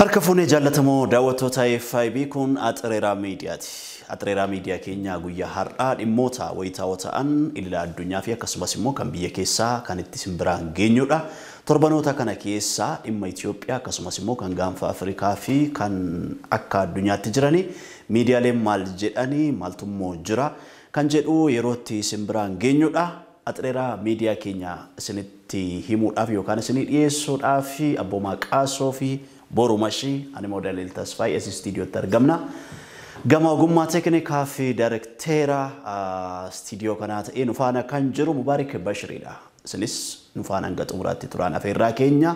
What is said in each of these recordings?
Harka fuunee jaallatamoo daawwattoota FIB kun Axereeraa Miidiyaati. Axereeraa Miidiyaa keenya guyyaa har'aa dhimmoota wayitaawoo ta'an idila addunyaa fi akkasumas immoo kan biyya keessaa kan itti isin biraan geenyudha. Torbanoota kana keessaa dhimma Itoophiyaa akkasumas immoo kan gaanfa Afrikaa fi kan akka addunyaatti jiranii miidiyaaleen maal jedhanii maaltummoo jira kan jedhu yerootti isin biraan geenyudha. Axereeraa Miidiyaa keenya isinitti himuudhaaf yookaan isinii dhiyeessuudhaaf Abboomaa Qaasoo fi Boru Mashii ani Moodaleel Tasfaayee as istiidiyootti argamna. Gama ogummaa teeknikaa fi daayirekteera istiidiyoo kanaa ta'ee nu faana kan jiru Mubaarik Bashiriidha. Isinis nu faana hanga xumuraatti turaan afeerraa keenya.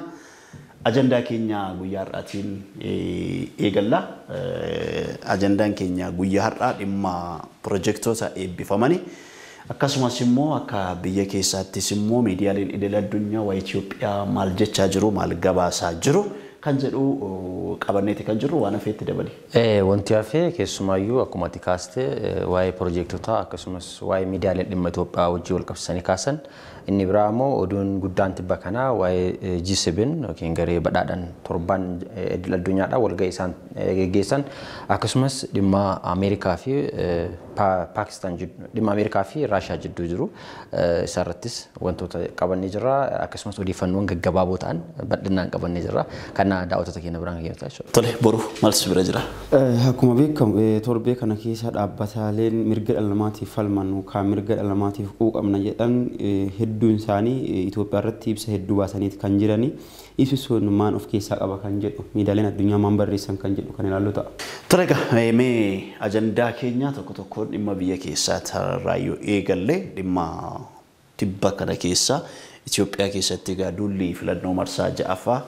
Ajandaa keenya guyyaa har'aatiin eegalla. Ajandaan keenya guyyaa har'aa dhimma pirojektoota eebbifamanii akkasumas immoo akka biyya keessaattis immoo miidiyaaleen idil addunyaa waa Itoophiyaa maal jechaa jiru maal gabaasaa jiru kan jedhu qabanneeti kan jirru waan hafeetti dabali. Wanti hafee keessumaayyuu akkuma ati kaaste waa'ee pirojektoota akkasumas waa'ee miidiyaalee dhimma Itoophiyaa wajjin wal qabsiisanii kaasan. Inni biraa immoo oduun guddaan tibba kanaa waa'ee G7 yookiin garee badhaadhaan torban idil addunyaadha walga'ii isaan geggeessan akkasumas dhimma Ameerikaa fi Paakistaan dhimma Ameerikaa fi Raashiyaa jidduu jiru isarrattis wantoota qabannee jirra akkasumas odeeffannoon gaggabaaboo ta'an bal'inaan qabannee jirra kana daawwattoota keenya biraan geenyu jechuudha. Tole boru maal si bira jira? Akkuma beekamu torbee kana keessa dhaabbataaleen mirga dhala namaatiif falman kan mirga dhala namaatiif quuqamna jedhan hedduun isaanii Itoophiyaa irratti ibsa hedduu baasaniiti kan jirani. Ibsi sun maal of keessaa qaba kan jedhu miidiyaaleen addunyaa maal barreessan kan jedhu kan ilaallu ta'a. Tole egaa mee ajandaa keenya tokko tokkoon dhimma biyya keessaa tarraayyuu eegalle dhimma tibba kana keessa Itoophiyaa keessatti egaa duulli filannoo marsaa ja'affaa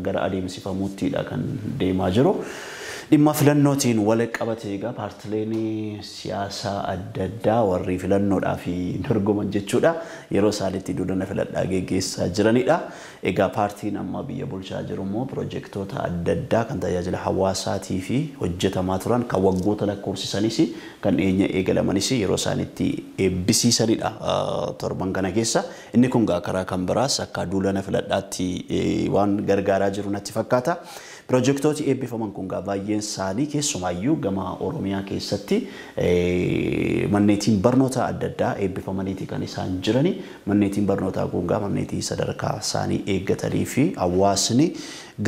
gara adeemsifamuuttidha kan deemaa jiru. Dhimma filannootiin wal qabate egaa paartileen siyaasaa adda addaa warri filannoodhaaf dorgoman jechuudha. Yeroo isaaniitti duudana filadhaa geggeessaa jiranidha. Egaa paartiin amma biyya bulchaa jiru immoo pirojektoota adda addaa kan tajaajila hawaasaatii fi hojjetamaa turan kan waggoota lakkoofsisanis kan dhiyeenya eegalamanis yeroo isaaniitti eebbisiisanidha torban kana keessa. Inni kun gaa karaa kan biraas akka duulana filadhaatti waan gargaaraa jiru natti fakkaata. Pirojektooti eebbifaman kun gaa baay'een isaanii keessumaayyuu gama Oromiyaa keessatti manneetiin barnoota adda addaa eebbifamaniiti kan isaan jirani. Manneetiin barnootaa kun gaa manneetii sadarkaa isaanii eeggatanii fi hawaasni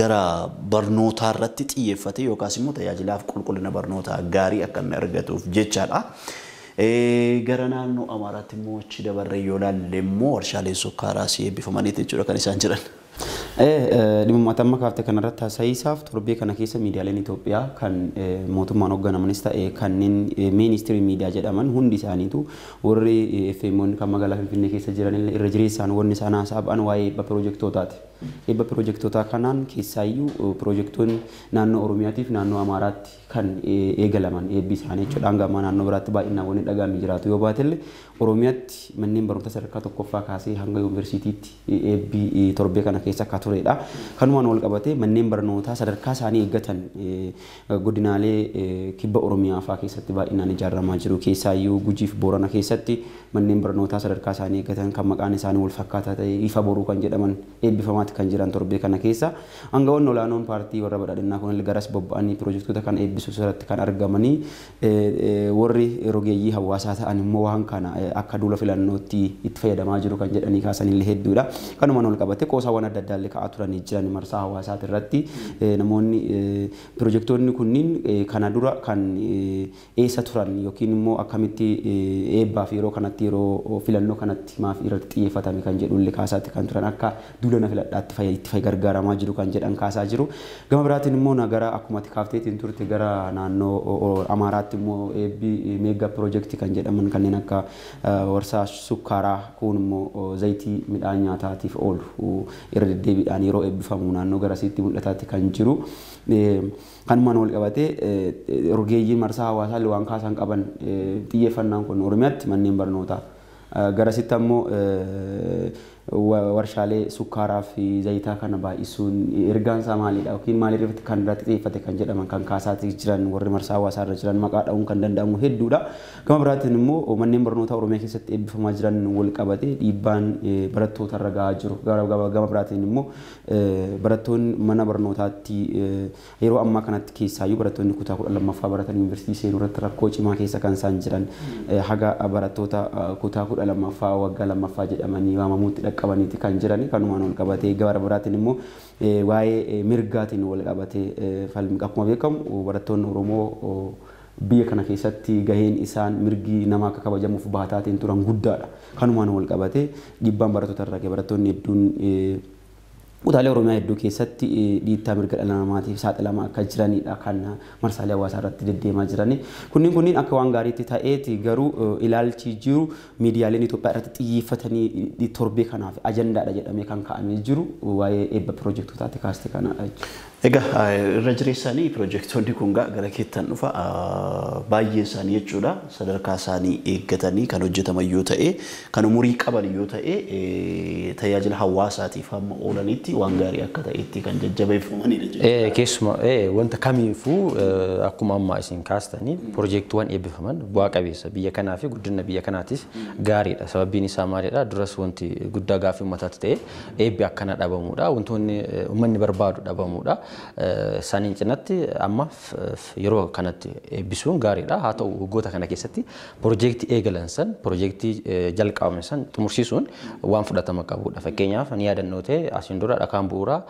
gara barnootaa irratti xiyyeeffate yookaas immoo tajaajilaaf qulqullina barnootaa gaarii akka inni argatuuf jechaadha. Gara naannoo Amaaraatti immoo achi dabarree yoo ilaalle immoo warshaaleen sukkaaraas eebbifamaniiti jechuudha kan isaan jiran. Dhimma amma kaafte kanarratti haasa'iisaaf torbee kana keessa miidiyaaleen Itoophiyaa kan mootummaan hoogganamanis ta'e kanneen ministirii miidiyaa jedhaman hundi isaaniitu warri FMO'n kan magaalaa Finfinnee keessa jiran irra jireessaan wanni isaan haasaa ba'an waa'ee eebba piroojektootaati. Eebba piroojektootaa kanaan keessaayyuu piroojektonni naannoo Oromiyaatiif naannoo Amaaraatti kan eegalaman eebbi isaanii jechuudha. Hanga ammaa naannoo biraatti baay'inaan wanni dhagahamee jiraatu yoo baatellee Oromiyaatti manneen barnoota sadarkaa tokkoffaa kaasee hanga yuunivarsiitiitti eebbi torbee kana keessa akka turedha. Kanumaan wal qabatee manneen barnootaa sadarkaa isaanii eeggatan godinaalee kibba Oromiyaa fa'aa keessatti baay'inaan ijaaramaa jiru. Keessaayyuu Gujii fi Boorana keessatti manneen barnootaa sadarkaa isaanii eeggatan kan maqaan isaanii wal fakkaataa ta'e ifa boruu kan jedhaman eebbifamaatti kan jiran torbee kana keessa. Aangawoonni olaanoon paartii warra badhaadhinaa kun garas bobba'anii piroojektota kan eebbisuu irratti kan argamanii warri rogeeyyii hawaasaa ta'an immoo waan kana akka duula filannootti itti fayyadamaa jiru kan jedhanii kaasanillee hedduudha. Kanumaan wal qabate qoosaawwan adda addaa illee ka'aa turanii jiran marsaa hawaasaati irratti namoonni pirojektoonni kunniin kana dura kan eessa turan yookiin immoo akkamitti eebbaaf yeroo kanatti yeroo filannoo kanatti maaf irratti xiyyeeffatame kan jedhullee kaasaatti kan turan akka duulana filadhaatti itti gargaaramaa jiru kan jedhan kaasaa jiru. Gama biraatiin immoo gara akkuma ati kaafteetiin turte gara naannoo Amaaraatti immoo eebbi meegaa pirojektii kan jedhaman kanneen akka warshaa sukkaaraa kun immoo zayitii midhaan nyaataatiif oolu irra deddeebiidhaan yeroo eebbifamu naannoo garasiitti mul'ataatti kan jiru. Kanumaan wal qabatee rogeeyyiin marsaa hawaasaa waan kaasan qaban xiyyeeffannaan kun Oromiyaatti manneen barnootaa garasitti ammoo Warshaalee sukkaaraa fi zayitaa kana baay'isuun ergaan isaa maalidha yookiin maalirratti kan irratti xiyyeeffate kan jedhaman kan kaasaatii jiran warri marsaa hawaasaa irra jiran maqaa dha'uun kan danda'amu hedduudha. Gama biraatiin immoo manneen barnootaa Oromiyaa keessatti eebbifamaa jiran wal qabatee dhiibbaan barattoota irra gahaa jiru. Gama biraatiin immoo barattoonni mana barnootaatti yeroo ammaa kanatti keessaayyuu barattoonni kutaa 12ffaa baratan yuunivarsiitii seenuu irratti rakkoo cimaa keessa kan isaan jiran haga barattoota kutaa 12ffaa waggaa 2ffaa jedhamanii waamamuutti dhaqqabaniiti kan jiran kanumaan wal qabatee. Gara biraatiin immoo waa'ee mirgaatiin wal qabatee akkuma beekamu barattoonni Oromoo biyya kana keessatti gaheen isaan mirgi namaa akka kabajamuuf baataatiin turan guddaadha. Kanumaan wal qabatee dhiibbaan barattoota irra gahe barattoonni hedduun kutaalee Oromiyaa hedduu keessatti dhiittaa mirga dhala namaatiif saaxilamaa akka jiranidha kan marsaalee hawaasaa irratti deddeemaa jirani. Kunniin akka waan gaariitti ta'eeti garuu ilaalchi jiru miidiyaaleen Itoophiyaa irratti xiyyeeffatanii torbee kanaaf ajandaadha jedhamee kan kaa'amee jiru waa'ee eebba piroojektootaati kaaste kanadha jechuudha. Egaa irra jireessaanii piroojektonni kun gara keettan dhufa baay'ee isaanii jechuudha sadarkaa isaanii eeggatanii kan hojjetaman yoo ta'e kan umurii qaban yoo ta'e tajaajila hawaasaatiif hamma oolanitti waan gaarii akka ta'etti kan jajjabeeffamanidha jechuudha. Keessumaa wanta kamiifuu akkuma ammaa isin kaastanii piroojeektiiwwan eebbifaman bu'aa qabeessa biyya kanaa fi guddina biyya kanaatiif gaariidha. Sababbiin isaa maalidha? Duras wanti guddaa gaaffii uummataatti ta'e eebbi akkana dhabamuudha. Wantoonni uummanni barbaadu dhabamuudha. Saniin cinatti amma yeroo kanatti eebbisuun gaariidha. Haa ta'u waggoota kana keessatti piroojeektii eegalan san piroojeektii jalqabame san xumursiisuun waan fudhatama qabudha. Fakkeenyaaf ni yaadannoo ta'e asiin dura dhakaan bu'uuraa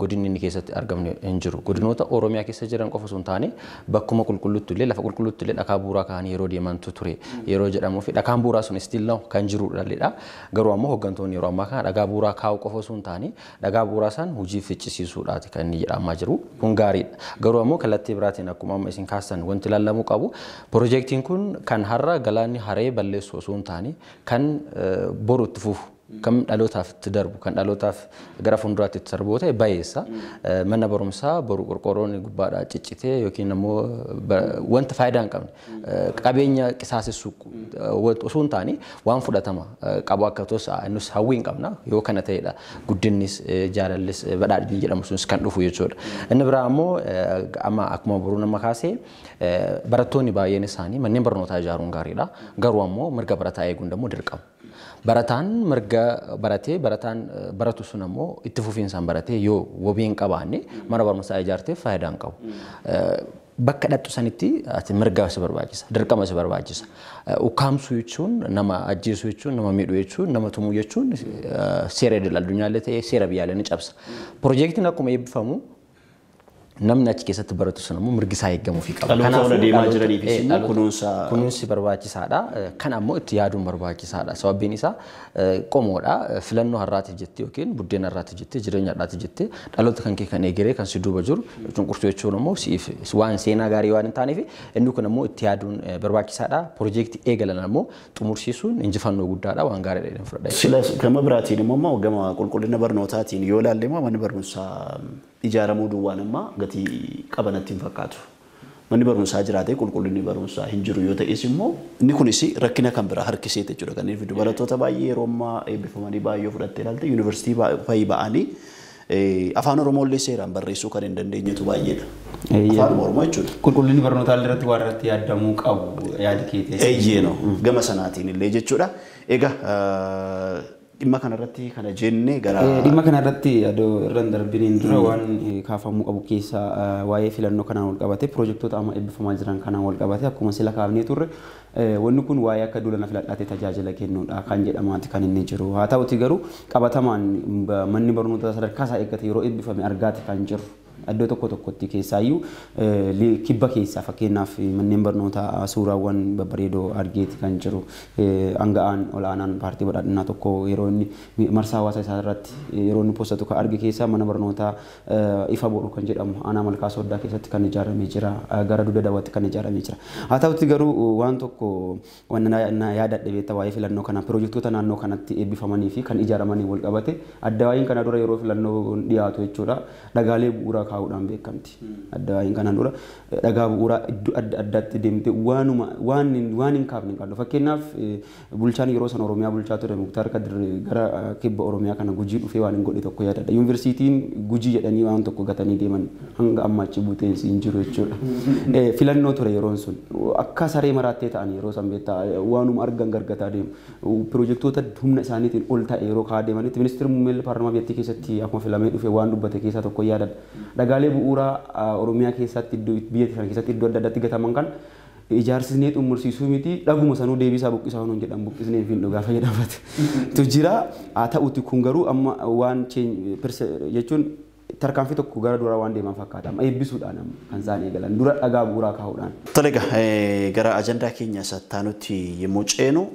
godinni inni keessatti argamne hin jiru. Godinoota Oromiyaa keessa jiran qofa osoo hin taane bakkuma qulqulluutti illee lafa qulqulluutti illee dhakaa bu'uuraa kaa'anii yeroo deemantu ture yeroo jedhamuu fi dhakaan bu'uuraa sun still now kan jirudha. Garuu ammoo hooggantoonni yeroo ammaa kana dhagaa bu'uuraa kaa'uu qofa osoo hin taane dhagaa bu'uuraa san hojii ficcisiisuudhaati kan inni jedhamaa jiru. Kun gaariidha. Garuu ammoo kallattii biraatiin akkuma amma isin kaastan wanti ilaalamuu qabu piroojeektiin kun kan har'a galaanni haree balleessu osoo hin taane kan boru itti fufu kan dhalootaaf itti darbu kan dhalootaaf gara fuulduraatti itti darbu ta'e bayeessa. Mana barumsaa boru qorqoorroon gubbaadhaa ciccitee yookiin ammoo wanta faayidaa hin qabne qabeenya qisaasessu osoo hin taane waan fudhatama qabu akka ta'us nus hawwii hin qabna yoo kana ta'edha guddinnis jaalallis badhaadhinni jedhamu sunis kan dhufu jechuudha. Inni biraa ammoo amma akkuma boruu nama kaasee barattoonni baay'een isaanii manneen barnootaa ijaaruun gaariidha. Garuu ammoo mirga barataa eeguun immoo dirqama. Barataan mirga baratee barataan baratu sun ammoo itti fufiinsaan baratee yoo wabii hin qabaanne mana barumsaa ijaarteef faayidaa hin qabu. Bakka dhattu sanitti ati mirga si barbaachisa, dirqama si barbaachisa. Ukkaamsuu jechuun nama ajjeesuu jechuun nama miidhuu jechuun nama tumuu jechuun seera idil addunyaallee ta'ee seera biyyaallee ni cabsa. Piroojeektiin akkuma eebbifamu namni achi keessatti baratu sun ammoo mirgi isaa eegamuufii qaba. Dhaloota ola deemaa jiraniifis immoo kunuunsi barbaachisaadha. Kan ammoo itti yaaduun barbaachisaadha. Sababbiin isaa qomoodha. Filannoo har'aatiif jettee yookiin buddeena har'aatiif jettee jireenya har'aatiif jettee dhaloota kan kee kan eegalee kan si duuba jiru cunqursuu jechuun ammoo siif waan seenaa gaarii waan hin taaneef inni kun ammoo itti yaaduun barbaachisaadha. Piroojeektii eegalan ammoo xumursiisuun injifannoo guddaadha waan gaariidha jedhan fudhadha. Sila gama biraatiin immoo gama qulqullina barnootaatiin yoo ilaalle immoo manni barumsaa ijaaramuu duwwaan amma gatii qabanatti hin fakkaatu. Manni barumsaa jiraatee qulqullinni barumsaa hin jiru yoo ta'es immoo inni kunis rakkina kan biraa harkisee jechuudha. Kan inni fidu barattoota baay'ee yeroo ammaa eebbifamanii baay'ee fudhattee ilaalte yuunivarsiitii fa'i ba'anii afaan Oromoo illee seeraan barreessuu kan hin dandeenyetu baay'eedha. Afaan Oromoo jechuudha. Qulqullinni barnootaa irratti waan irratti yaadamuu qabu yaadi keetii. Eeyyee no gama sanaatiin illee jechuudha. Egaa dhimma kanarratti kana jennee gara dhimma kanarratti adoo irra hin darbiniin dura waan kaafamuu qabu keessaa waa'ee filannoo kanaan wal qabate piroojektota amma eebbifamaa jiran kanaan wal qabate akkuma sila kaafnee turre wanni kun waa'ee akka duula filadhaatee tajaajila kennuudha kan jedhamaati kan inni jiru. Haa ta'uti garuu qabatamaan manni barnootaa sadarkaa isaa eeggate yeroo eebbifame argaati kan jiru. Iddoo tokko tokkotti keessaayyuu kibba keessaa fakkeenyaaf manneen barnootaa suuraawwan babbareedoo argeeti kan jiru. Aanga'aan olaanaan paartii badhaadhinaa tokko yeroo inni marsaa hawaasa isaa irratti yeroo inni postatu kan arge keessaa mana barnootaa ifa boru kan jedhamu aanaa malkaa sooddaa keessatti kan ijaaramee jira. Gara dugda daawwatti kan ijaaramee jira. Haa ta'utti garuu waan tokko waan yaadadhe beektaa waa'ee filannoo kanaa piroojektota naannoo kanatti eebbifamanii fi kan ijaaramanii wal qabate adda waa'een kana dura yeroo filannoo dhiyaatu jechuudha. Dhagaalee bu'uuraa kaa'uudhaan beekamti. Addawaayiin kanaan dura dhagaa bu'uuraa iddoo adda addaatti deemtee waanuma waan hin kaafne hin qabdu. Fakkeenyaaf bulchaan yeroo sana Oromiyaa bulchaa ture Muktaar Kadir gara kibba Oromiyaa kana Gujii dhufee waan hin godhe tokko yaadadha. Yuunivarsiitiin Gujii jedhanii waan tokko gatanii deeman hanga amma achi buuteen hin jiru jechuudha. Filannoo ture yeroon sun akka saree maraattee ta'an yeroo san beektaa waanuma argan gargataa deemu. Pirojektoota humna isaaniitiin ol ta'e yeroo kaa'aa deemanitti ministeerri muummee paarlaamaa biyyattii keessatti akkuma filamee dhufe waan dubbate keessaa tokko yaadadha. Dhagaalee bu'uuraa Oromiyaa keessatti iddoo biyya sana keessatti iddoo adda addaatti gataman kan ijaarsisnee xumursiisuu miti dhaguma sanuu deebisaa buqqisaa honuun jedhan buqqisnee hin dhugaa fayyadamate. Tu jira haa ta'uti kun garuu amma waan jechuun tarkaanfii tokko gara duraa waan deeman fakkaata. Amma eebbisuudhaan amma kan isaan eegalan dura dhagaa bu'uuraa kaa'uudhaan. Tole egaa gara ajandaa keenya sattaanutti yommuu ceenu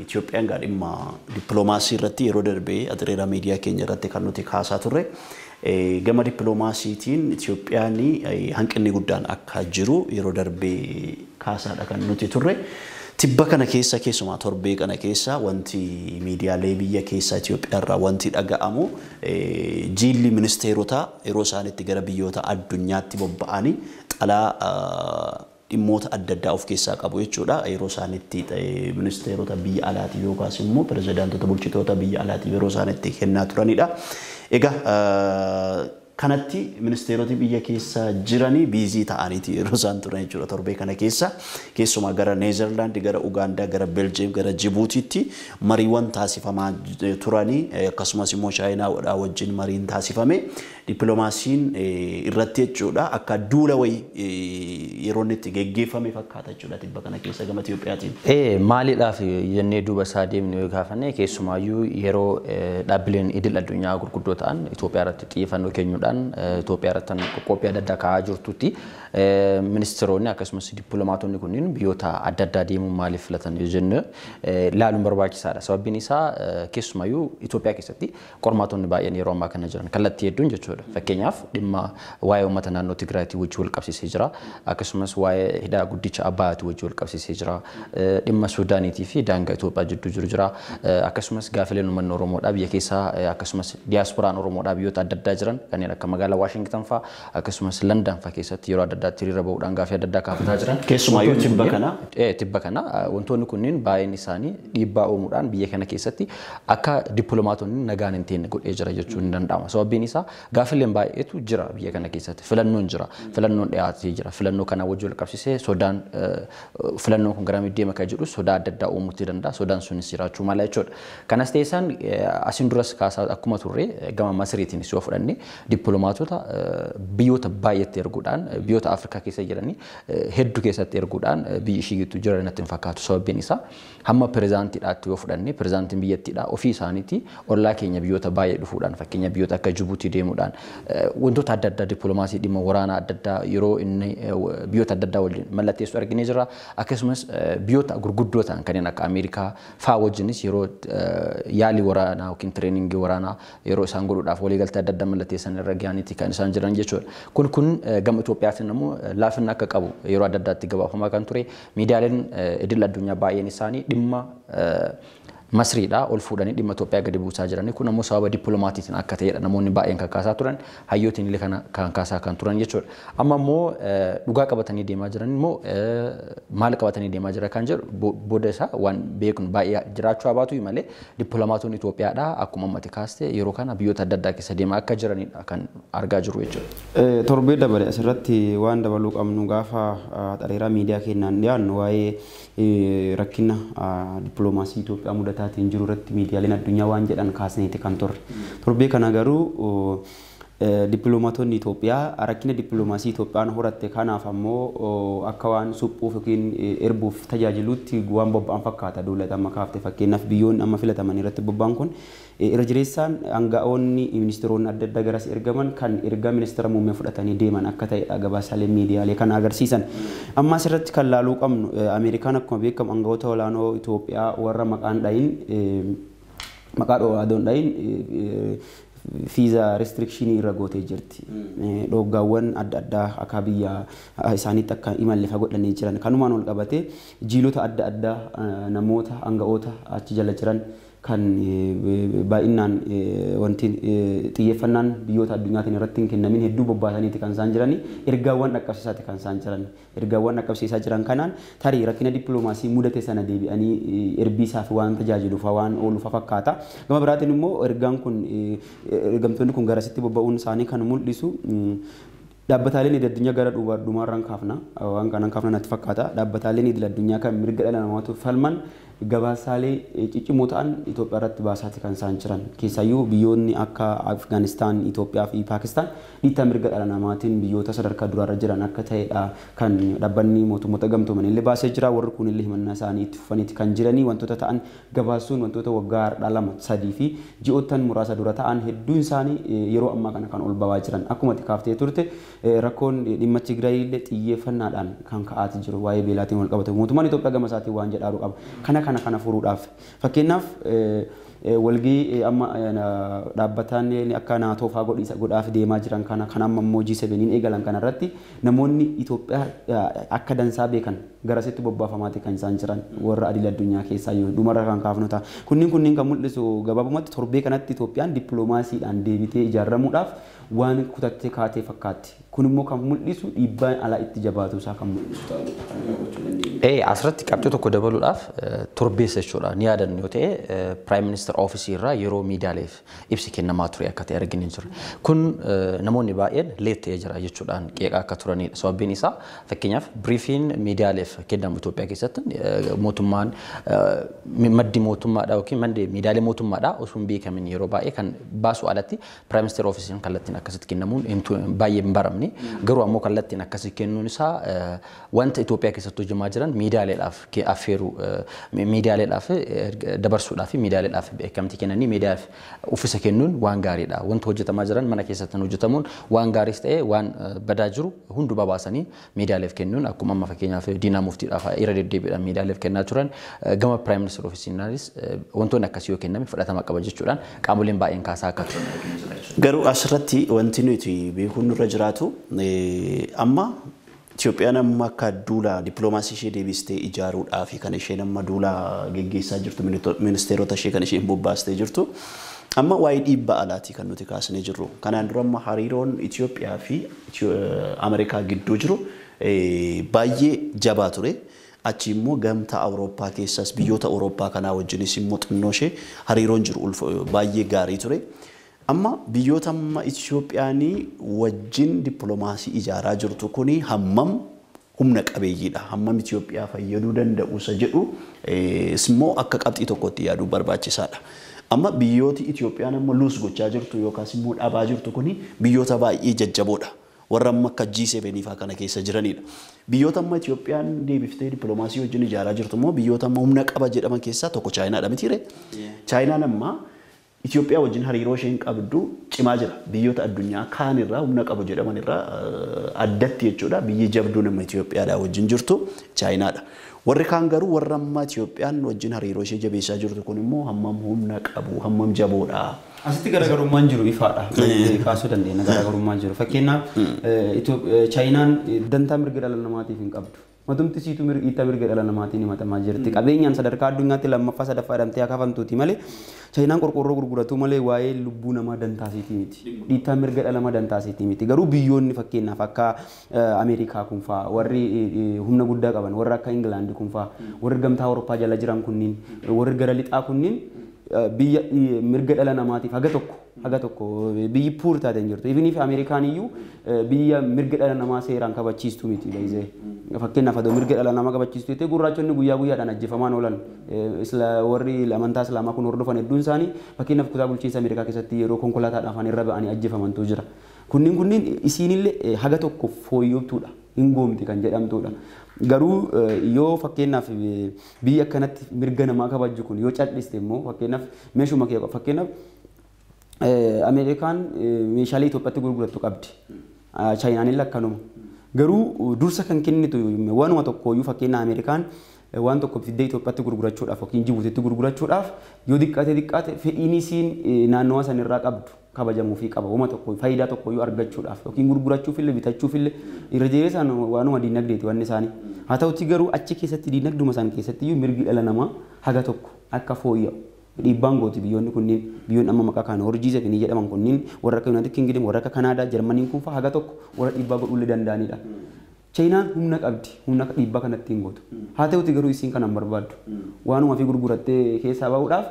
Itoophiyaan gaa dhimma dippiloomaasii irratti yeroo darbee Axireeraa miidiyaa keenya irratti kan nuti kaasaa turre. Gama dippiloomaasiitiin Itoophiyaan hanqinni guddaan akka jiru yeroo darbee kaasaadha kan nuti turre. Tibba kana keessa keessumaa torbee kana keessa wanti miidiyaalee biyya keessa Itoophiyaa irraa wanti dhaga'amu jiilli ministeerotaa yeroo isaan itti gara biyyoota addunyaatti bobba'anii xalaa dhimmoota adda addaa of keessaa qabu jechuudha. Yeroo isaan itti ministeerota biyya alaatii yookaas immoo pirezidaantota bulchitoota biyya alaatii yeroo isaan itti kennaa turanidha. Egaa kanatti ministeeroti biyya keessa jiranii biizii ta'aniiti yeroo isaan turan jechuudha torbee kana keessa keessumaa gara Neezerlaand, gara Ugaandaa, gara Beljeem, gara Jibuutiitti mariiwwan taasifamaa turanii akkasumas immoo Chaayinaa wajjin mariin taasifame dippiloomaasiin irratti jechuudha akka duula wayii yeroo inni itti geggeeffame fakkaata jechuudha tibba kana keessa gama Itoophiyaatiin. Maaliidhaaf jennee duuba isaa deemnu yoo gaafanne keessumaayyuu yeroo dhaabbileen idil addunyaa gurguddoo ta'an Itoophiyaa irratti xiyyeeffannoo kennuudhaan Itoophiyaa irratti qophii adda addaa kaa'aa jirtutti ministeeronni akkasumas dippiloomaatonni kunniin biyyoota adda addaa deemuun maaliif filatan yoo jennu ilaaluun barbaachisaadha. Sababbiin isaa keessumaayyuu Itoophiyaa keessatti qormaatonni baay'een yeroo ammaa kana jiran kallattii hedduun jechuudha. Fakkeenyaaf dhimma waa'ee uummata naannoo Tigraayitii wajjin wal qabsiisee jira. Akkasumas waa'ee hidha guddicha Abbaayaatii wajjin wal qabsiisee jira. Dhimma Suudaaniitii fi daangaa Itoophiyaa jidduu jiru jira. Akkasumas gaafileen uummanni Oromoodhaa biyya keessaa akkasumas diyaaspooraan Oromoodhaa biyyoota adda addaa jiran kanneen akka magaalaa Waashingtan fa'aa akkasumas Landan fa'aa keessatti yeroo adda addaatti hiriira bahuudhaan gaafii adda addaa kaafataa jiran. Keessumaayyuu tibba kana. Tibba kana wantoonni kunniin baay'een isaanii dhiibbaa uumuudhaan biyya kana keessatti akka dippiloomaatonni nagaan hin teenne godhee jira jechuun ni danda'ama. Sababbiin isaa gaafileen baay'eetu jira biyya kana keessatti. Filannoon jira. Filannoon dhiyaatee jira. Filannoo kana wajjin wal qabsiisee sodaan filannoon kun gara deema kan jedhu sodaa adda addaa uumuutti danda'a. Sodaan sunis jiraachuu mala jechuudha. Kanas ta'e isaan asiin duras kaasaa akkuma turre gama Masriitiin yoo fudhanne dippiloomaatota biyyoota baay'eetti erguudhaan biyyoota Afrikaa keessa jiranii hedduu keessatti erguudhaan biyyi ishii gidduu jiran natti hin fakkaatu. Sababbiin isaa hamma pirezidaantiidhaatti yoo fudhanne pirezidaantiin biyyattiidha ofii isaaniitii ollaa keenya biyyoota baay'ee dhufuudhaan fakkeenya biyyoota akka Jibuutii deemuudhaan wantoota adda addaa dippiloomaasii dhimma waraanaa adda addaa yeroo inni biyyoota adda addaa waliin mallatteessu arginee jira. Akkasumas biyyoota gurguddoo ta'an kanneen akka Ameerikaa fa'aa wajjinis yeroo yaalii waraanaa yookiin tireeningii waraanaa yeroo isaan godhuudhaaf waliigaltee adda addaa mallatteessan irra gahaniiti kan isaan jiran jechuudha. Kun gama Itoophiyaatiin immoo laafina akka qabu yeroo adda addaatti gabaafamaa kan ture miidiyaaleen idil addunyaa baay'een isaanii dhimma Masriidha ol fuudhanii dhimma Itoophiyaa gadi buusaa jiranii kun ammoo sababa dippiloomaatiitiin akka ta'edha namoonni baay'een kan kaasaa turan hayyootiin illee kana kan kaasaa kan turan jechuudha. Amma immoo dhugaa qabatanii deemaa jiran immoo maal qabatanii deemaa jira kan jedhu booda isaa waan beeknu baay'ee jiraachuu habaatu malee dippiloomaatonni Itoophiyaadha akkuma ammatti kaaste yeroo kana biyyoota adda addaa keessa deemaa akka jiranidha kan argaa jirru jechuudha. Torbee dabale asirratti waan dabaluu qabnu gaafa xareeraa miidiyaa keenyaan dhiyaannu waa'ee rakkina dippiloomaasii Itoophiyaa mudatu taatiin jiru irratti miidiyaaleen addunyaa waan jedhan kaasneeti kan turre. Torbee kana garuu dippiloomaatonni Itoophiyaa rakkina dippiloomaasii Itoophiyaan horatte kanaaf ammoo akka waan suphuuf yookiin erbuuf tajaajilutti waan bobba'an fakkaata duulata amma kaafte fakkeenyaaf biyyoonni amma filataman irratti bobba'an kun irra jireessaan aanga'oonni ministeeronni adda addaa garas ergaman kan ergaa ministeera muummee fudhatanii deeman akka ta'edha gabaasaalee miidiyaalee kana agarsiisan. Amma asirratti kan laaluu qabnu Ameerikaan akkuma beekamu aanga'oota olaanoo Itoophiyaa warra maqaan dhahin maqaa dhoo'aadoon dhahin fiiza restrikshini irra gootee jirti. Dhoggaawwan adda addaa akka biyya isaaniitti akka imalle fa godhanii jiran. Kanumaan wal qabatee jiilota adda addaa namoota aanga'oota achi jala jiran Kan baay'inaan wanti xiyyeeffannaan biyyoota addunyaatiin irratti hin kennamin hedduu bobbaasaniiti kan isaan jirani, ergaawwan dhaqqabsiisaati kan isaan jiran. Ergaawwan dhaqqabsiisaa jiran kanaan tarii rakkina dippiloomaasii mudate sana deebi'anii erbiisaaf waan tajaajiluuf waan ooluuf fakkaata. Gama biraatiin immoo ergaan kun, ergamtoonni kun garasitti bobba'uun isaanii kan mul'isu, dhaabbataaleen idil addunyaa gara dhumaarraan kaafna, waan kanan kaafna natti fakkaata, dhaabbataaleen idil addunyaa kan mirga dhala namaatu falman gabaasaalee ciccimoo ta'an Itoophiyaa irratti baasaati kan isaan jiran. Keessaayyuu biyyoonni akka Afgaanistaan, Itoophiyaa fi Paakistaan dhiittaa mirga dhala namaatiin biyyoota sadarkaa duraarra jiran akka ta'edha kan dhaabbanni mootummoota gamtooman illee baasee jira. Warri kun illee himannaa isaanii itti fufaniiti kan jiranii. Wantoota ta'an gabaasuun, wantoota waggaa har'aa 2, 3 fi ji'oottan muraasa dura ta'an hedduun isaanii yeroo ammaa kana kan ol bawaa jiran. Akkuma itti kaaftee turte, rakkoon dhimma Tigraay illee xiyyeeffannaadhaan kan ka'aati jiru, waa'ee beelaatiin wal qabate. Mootummaan Itoophiyaa gama isaatiin waan jedhaaru qaba. Kana furuudhaaf, fakkeenyaaf, walgii amma dhaabbataan akka naatoo fa'aa godhaaf deemaa jiran kana, kan amma immoo G7 eegalan kana irratti namoonni Itoophiyaa akka dansaa beekan garasitti bobbaafamaati kan isaan jiran, warra idil addunyaa keessaa yoo dhumarra kan kaafnu ta'a. Kunniin kan mul'isu gabaabumatti torbee kanatti Itoophiyaan dippiloomaasiidhaan deebitee ijaaramuudhaaf waan kutattee kaatee fakkaatti. Kun immoo kan mul'isu dhiibbaan alaa itti jabaatu isaa kan mul'isu ta'uu. Asirratti qabxii tokko dabaluudhaaf, torbeessa jechuudha. Ni yaadannu yoo ta'e, Prime Minister Office irraa yeroo miidiyaaleef ibsi kennamaa ture akka ta'e arginu jira. Kun namoonni baay'een late ta'ee jira jechuudhaan qeeqaa akka turanidha. Sababiin isaa, fakkeenyaaf, briefing miidiyaaleef kennamu Itoophiyaa keessatti mootummaan maddi mootummaadha yookiin maddi miidiyaalee mootummaadha osoo hin beekamin yeroo baay'ee kan baasu alatti Prime Minister Office kallattiin akkasitti kennamuun baay'ee hin baramne. Garuu ammoo kallattiin akkasii kennuun isaa wanta Itoophiyaa keessatti hojjetamaa jiran miidiyaaleedhaaf affeeruu, miidiyaaleedhaaf dabarsuudhaaf, miidiyaaleedhaaf beekamtii kennanii miidiyaaf uffisa kennuun waan gaariidha. Wanta hojjetamaa jiran mana keessatti hojjetamuun waan gaariis ta'e waan badaa jiru hundumaa baasanii miidiyaaleef kennuun, akkuma amma fakkeenyaaf Diinaa Muftiidhaaf irra deddeebiidhaan miidiyaaleef kennaa turan, gama Prime Minister Office wantoonni akkasii yoo kenname fudhatama qaba jechuudhaan qaamoleen baay'een kaasaa akka turan. Garuu asirratti wanti nuti beekuun nurra jiraatu, amma Itoophiyaan amma akka duula dippiloomaasii ishee deebistee ijaaruudhaaf kan isheen amma duula geggeessaa jirtu, ministeerota ishee kan isheen bobbaastee jirtu, amma waa'ee dhiibbaa alaatii kan nuti kaasnee jirru. Kanaan dura amma hariiroon Itoophiyaa fi Ameerikaa gidduu jiru baay'ee jabaa ture. Achi immoo gamtaa Awurooppaa keessas biyyoota Awurooppaa kanaa wajjinis immoo xinnoo ishee hariiroon jiru baay'ee gaarii ture. Amma biyyoota amma Itoophiyaanii wajjin dippiloomaasii ijaaraa jirtu kuni hammam humna qabeeyyiidha? Hammam Itoophiyaa fayyaduu danda'u isa jedhu immoo akka qabxii tokkotti yaaduu barbaachisaadha. Amma biyyooti Itoophiyaan amma lose gochaa jirtu yookaas immoo dhabaa jirtu kuni biyyoota baay'ee jajjaboodha. Warra amma akka G7 fa'aa kana keessa jiranidha. Biyyoota amma Itoophiyaan deebiftee dippiloomaasii wajjin ijaaraa jirtu immoo biyyoota amma humna qaba jedhaman keessaa tokko Chaayinaadha mitiire? Chaayinaan amma Itoophiyaa wajjin hariiroo isheen qabdu cimaa jira. Biyyoota addunyaa kaan irraa humna qabu jedhaman irraa addatti jechuudha. Biyyi jabduun amma Itoophiyaadhaa wajjin jirtu Chaayinaadha. Warri kaan garuu, warra amma Itoophiyaan wajjin hariiroo ishee jabeessaa jirtu kun immoo hammam humna qabu, hammam jaboodha? Asitti garaagarummaan jiru ifaadha. Kaasuu dandeenya garaagarummaan jiru. Fakkeenyaaf, Chaayinaan dantaa mirga dhala namaatiif hin qabdu. Matumti siituu dhiittaa mirga dhala namaatiin himatamaa jirti. Qabeenyaan sadarkaa addunyaatti lammaffaa sadaffaa jedhamtee akaafamtuuti malee, Chaayinaan qorqoorroo gurguratu malee waa'ee lubbuu namaa dantaa isiitii miti. Dhiittaa mirga dhala namaa dantaa isiitii miti. Garuu biyyoonni fakkeenyaaf akka Ameerikaa kun fa'aa, warri humna guddaa qaban, warri akka Ingilaandi kun fa'aa, warri gamtaa Awurooppaa jala jiran kunniin, warri gara lixaa kunniin biyya mirga dhala namaatiif haga tokko biyyi poor taate hin jirtu. Even fi Ameerikaan iyyuu biyya mirga dhala namaa seeraan kabachiistu miti baay'ee. Fakkeenyaaf, adoo mirga dhala namaa kabachiistu jettee gurraachonni guyyaa guyyaadhaan ajjeefamaan oolan. Warri amantaa Islaamaa kun hordofan hedduun isaanii, fakkeenyaaf, kutaa bulchiinsa Ameerikaa keessatti yeroo konkolaataadhaan afaan irra ba'anii ajjeefamantu jira. Kunniin isiinillee haga tokko fooyyoftuudha. Hin goomti kan jedhamtudha. Garuu yoo fakkeenyaaf biyya akkanatti mirga namaa kabajju kun yoo cal'iste immoo, fakkeenyaaf meeshuma kee, fakkeenyaaf, Ameerikaan meeshaalee Itoophiyaatti gurgurattu qabdi. Chaayinaan illee akkanuma. Garuu dursa kan kennitu waanuma tokkooyyuu, fakkeenyaaf, Ameerikaan waan tokko fiddee Itoophiyaatti gurgurachuudhaaf yookiin Jibuutitti gurgurachuudhaaf, yoo xiqqaate xiqqaate fedhiin isiin naannawa sanirraa qabdu kabajamuufii qaba. Wama tokko faayidaa tokkoyyuu argachuudhaaf yookiin gurgurachuuf illee bitachuuf illee irra jireessaan waanuma diinagdeeti wanni isaanii. Haa ta'uti garuu achi keessatti diinagduma isaan keessatti iyyuu mirgi dhala namaa haga tokko akka fooyya'u Dhiibbaan gooti biyyoonni kunniin, biyyoonni amma maqaa kana horjiisa fi jedhaman kunniin, warra akka United Kingdom, warra akka Kanaadaa, Jarmaniin kun fa'aa haga tokko warra dhiibbaa godhuu danda'anidha. Chaayinaan humna qabdi, humna dhiibbaa kanatti hin gootu. Haa ta'uti garuu isiin kana hin barbaaddu. Waanuma fi gurgurattee keessaa bahuudhaaf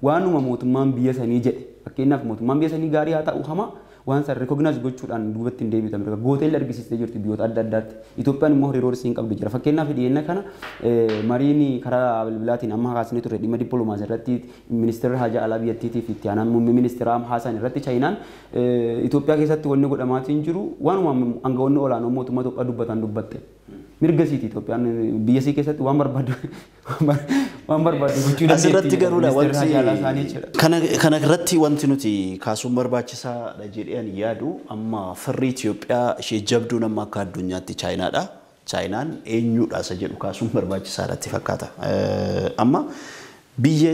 waanuma mootummaan biyya sanii jedhe, fakkeenyaaf mootummaan biyya sanii gaarii haa ta'u hamaa, waan san recognize gochuudhaan duubatti hin deebitu. Ameerikaa gootee argisiistee jirti biyyoota adda addaatti. Itoophiyaan immoo hariiroo isiin qabdu jira. Fakkeenyaaf dhiyeenya kana mariin karaa bilbilaatiin amma haasnee turre dhimma dippiloomaasii irratti ministeerri haajaa alaa biyyattiitii fi itti aanaan muummee ministeeraa haasan irratti, Chaayinaan Itoophiyaa keessatti wanni godhamaatiin jiru waanuma aangawoonni olaanoo mootummaa Itoophiyaa dubbatan dubbatte. Mirga siiti, Itoophiyaan biyya sii keessatti waan barbaaddu gochuu dandeetti. Asirratti garuu Ministeerri haajaa alaa isaanii jechuudha. Kana irratti wanti nuti kaasuun barbaachisaadha jedhee ani yaadu, amma firri Itoophiyaa ishee jabduun amma akka addunyaatti Chaayinaadha. Chaayinaan eenyudha isa jedhu kaasuun barbaachisaadha itti fakkaata. Amma biyya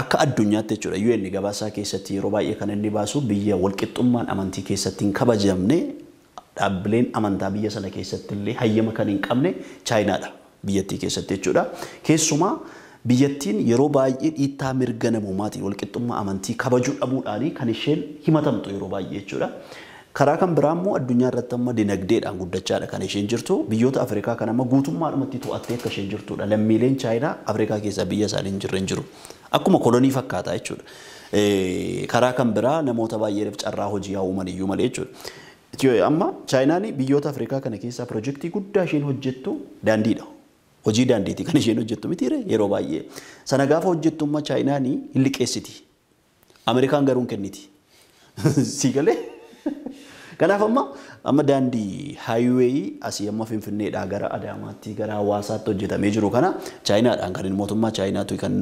akka addunyaatti jechuudha, UN gabaasaa keessatti yeroo baay'ee kan inni baasu biyya walqixxummaan amantii keessatti hin kabajamne, dhaabbileen amantaa biyya sana keessatti illee hayyama kan hin qabne Chaayinaadha biyyattii keessatti jechuudha. Keessumaa biyyattiin yeroo baay'ee dhiittaa mirga namoomaatiin walqixxummaa amantii kabajuu dhabuudhaanii kan isheen himatamtu yeroo baay'ee jechuudha. Karaa kan biraa immoo addunyaa irratti amma dinagdeedhaan guddachaadha kan isheen jirtu. Biyyoota Afrikaa kan amma guutummaadhumatti to'attee akka isheen jirtudha. Lammiileen Chaayinaa Afrikaa keessaa biyya isaanii hin jirre hin jiru. Akkuma kolonii fakkaata jechuudha. Karaa kan biraa namoota baay'eedhaaf carraa hojii haa uuman iyyuu malee jechuudha. Amma Chaayinaan biyyoota Afrikaa kana keessaa pirojektii guddaa isheen hojjettu daandiidha. Hojii daandiiti kan isheen hojjettu mitiire yeroo baay'ee. Sana gaafa hojjettu amma Chaayinaan hin liqeessiti. Ameerikaan garuu hin kenniti. Sii galee? Kanaaf amma daandii highway asii amma Finfinneedhaa gara Adaamaatti, gara Hawaasaatti hojjetamee jiru kana Chaayinaadhaan kan mootummaa Chaayinaatu kan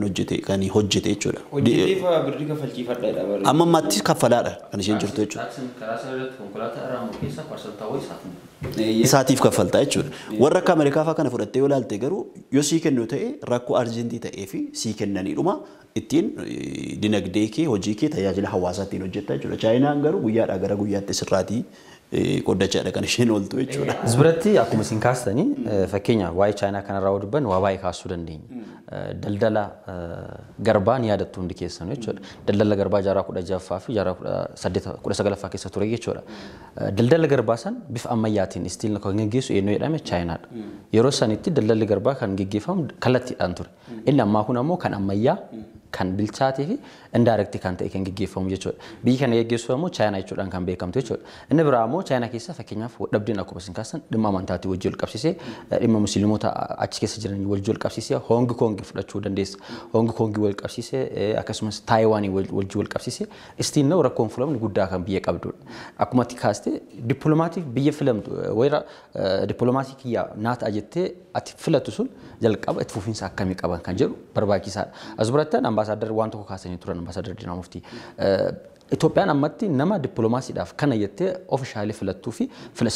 hojjete jechuudha. Hojjeteef birrii kaffalchiifadha barri. Amma ammaatti kaffalaadha kan isheen jirtu jechuudha. Karaa sana irratti konkolaataa irraa keessa parsantaa wayii isaati. Isaatiif kaffaltaa jechuudha. Warra akka Ameerikaa fa'aa kana fudhattee yoo ilaalte garuu, yoo sii kennu ta'e rakkoo urgent ta'ee fi sii kennaniidhuma ittiin dinagdee kee, hojii kee, tajaajila hawaasaa ittiin hojjetta jechuudha. Chaayinaan garuu guyyaadhaa gara guyyaatti sirraatii qoddachaadha kan isheen ooltu jechuudha. As biratti akkuma isin kaastanii, fakkeenya waa'ee Chaayinaa kanarraa yoo dubbannu waa baay'ee kaasuu dandeenya. Daldala garbaa ni yaadattu hundi keessan jechuudha. Daldala garbaa jaarraa 16ffaa fi jaarraa 19ffaa keessa ture jechuudha. Daldala garbaa san bifa ammayyaatiin still kan geggeessu eenyu jedhame? Chaayinaadha. Yeroo sanitti daldalli garbaa kan geggeeffamu kallattiidhaan ture. Inni ammaa kun ammoo kan ammayyaa, kan bilchaatee fi indirect kan ta'e kan geggeeffamu jechuudha. Biyyi kana geggeessu ammoo Chaayinaa jechuudhaan kan beekamtu jechuudha. Inni biraa ammoo Chaayinaa keessa fakkeenyaaf dhabdeen akkuma isin kaasan dhimma amantaatii wajjin wal qabsiisee, dhimma musliimota achi keessa jiran wajjin wal qabsiisee, Hong Kong fudhachuu dandeessa. Hong Kong wal qabsiisee, akkasumas Taayiwaanii wajjin wal qabsiisee istiin na'u rakkoon furamni guddaa kan biyya qabdudha. Akkuma ati kaaste dippiloomaatiif biyya filamtu wayira dippiloomaasii kiyyaa naa ta'a jettee ati filatu sun jalqaba itti fufiinsa akkamii qaban kan jedhu barbaachisaadha. As biratti ambaasaadar waan tokko kaasanii turan, ambaasaadar Diinaa Muftii. Itoophiyaan ammatti nama dippiloomaasiidhaaf kana jettee officially filattuu fi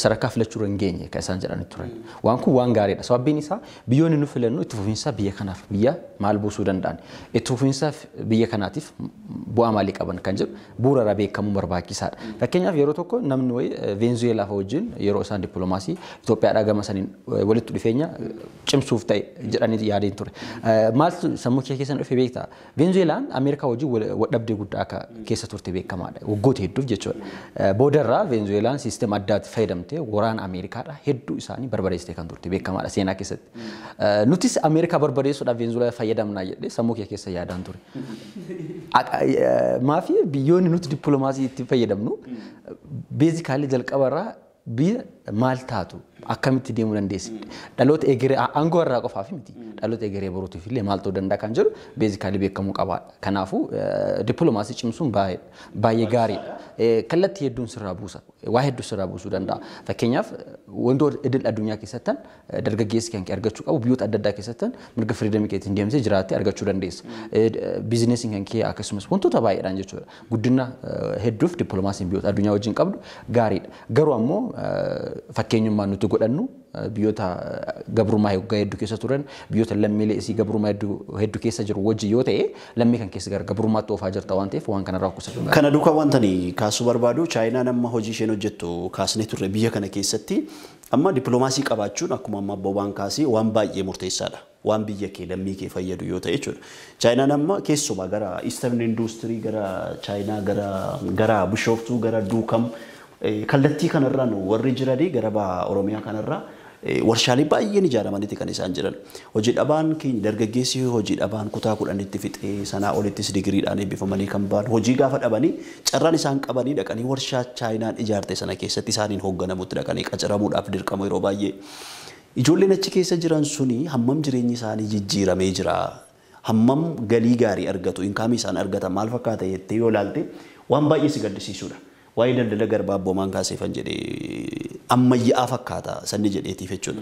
sadarkaa filachuu irra hin geenye kan isaan jedhanii turan. Waan kun waan gaariidha. Sababbiin isaa biyyoonni nu filannu itti fufiinsa biyya kanaaf biyya maal buusuu danda'an, itti fufiinsa biyya kanaatiif bu'aa maalii qaban kan jedhu bu'uura irraa beekamuu barbaachisaadha. Fakkeenyaaf yeroo tokko namni wayii Veenzuweelaa fa'a wajjin yeroo isaan dippiloomaasii Itoophiyaadhaa gama saniin walitti dhufeenya cimsuuf ta'e jedhanii yaadeen ture. Maaltu sammuu kee keessa dhufe beektaa? Veenzuweelaan Ameerikaa wajjin wal guddaa akka keessa turte beekamaadha. Waggoota hedduuf jechuudha. Boodarraa Veenzuweelaan system addaatti fayyadamtee waraana Ameerikaadha hedduu isaanii barbadeessitee kan turte beekamaadha seenaa keessatti. Nutis Ameerikaa barbadeessuudhaaf Veenzuweelaa fayyadamnaa jedhee sammuu kee keessa yaadaan ture. Maafi biyyoonni nuti dippiloomaasii itti fayyadamnu basically jalqabarraa biyya maal taatu, akkamitti deemuu dandeessi, dhaloota egeree aangoo irraa qofaaf miti, dhaloota egeree boruutiif illee maal ta'uu danda'a kan jedhu basically beekamuu qabaadha. Kanaafuu dippiloomaasii cimsuun baay'ee gaariidha. Kallattii hedduun sirraa buusa, waa hedduu sirraa buusuu danda'a. Fakkeenyaaf wantoota idil addunyaa keessattan dargaggeessi kan kee argachuu qabu, biyyoota adda addaa keessattan mirga freedom keetiin deemsee jiraattee argachuu dandeessa. Biizinesiin kan kee akkasumas wantoota baay'eedhaan jechuudha. Guddina hedduuf dippiloomaasiin biyyoota addunyaa wajjin qabdu gaariidha. Garuu ammoo fakkeenyummaan nuti godhannu biyyoota gabrummaa waggaa hedduu keessa turan, biyyoota lammiilee isii gabrummaa hedduu keessa jiru wajji yoo ta'e, lammii kan keessa gara gabrummaatti oofaa jirta waan ta'eef waan kanarraa qusachuu. Kana duukaa wanta ani kaasuu barbaadu, Chaayinaan amma hojii isheen hojjettu kaasnee turre, biyya kana keessatti amma dippiloomaasii qabaachuun akkuma amma bobaan kaasee waan baay'ee murteessaadha. Waan biyya kee lammii kee fayyadu yoo ta'e jechuudha. Chaayinaan amma keessumaa gara Eastern Industry, gara Chaayinaa, gara Bishooftuu, gara Duukam, kallattii kanarraan warri jiranii gara Oromiyaa kanarraa warshaalee baay'een ijaaramaniiti kan isaan jiran. Hojii dhabaan keenya dargaggeessi hojii dhabaan kutaa 10tti fixee sanaa olittis digiriidhaan eebbifamanii kan ba'an hojii gaafa dhabanii carraan isaan qabanii dhaqanii warshaa Chaayinaan ijaarte sana keessatti isaaniin hoogganamutti dhaqanii qacaramuudhaaf dirqama yeroo baay'ee. Ijoolleen achi keessa jiran suni hammam jireenyi isaanii jijjiiramee jira? Hammam galii gaarii argatu? Inkaamii isaan argatan maal fakkaata jettee yoo ilaalte waan baay'ee si gaddisiisudha. Waa'ee daldala garbaa abboomaan kaaseefan jedhee ammayyaa'aa fakkaata sanni jedheetiif jechuudha.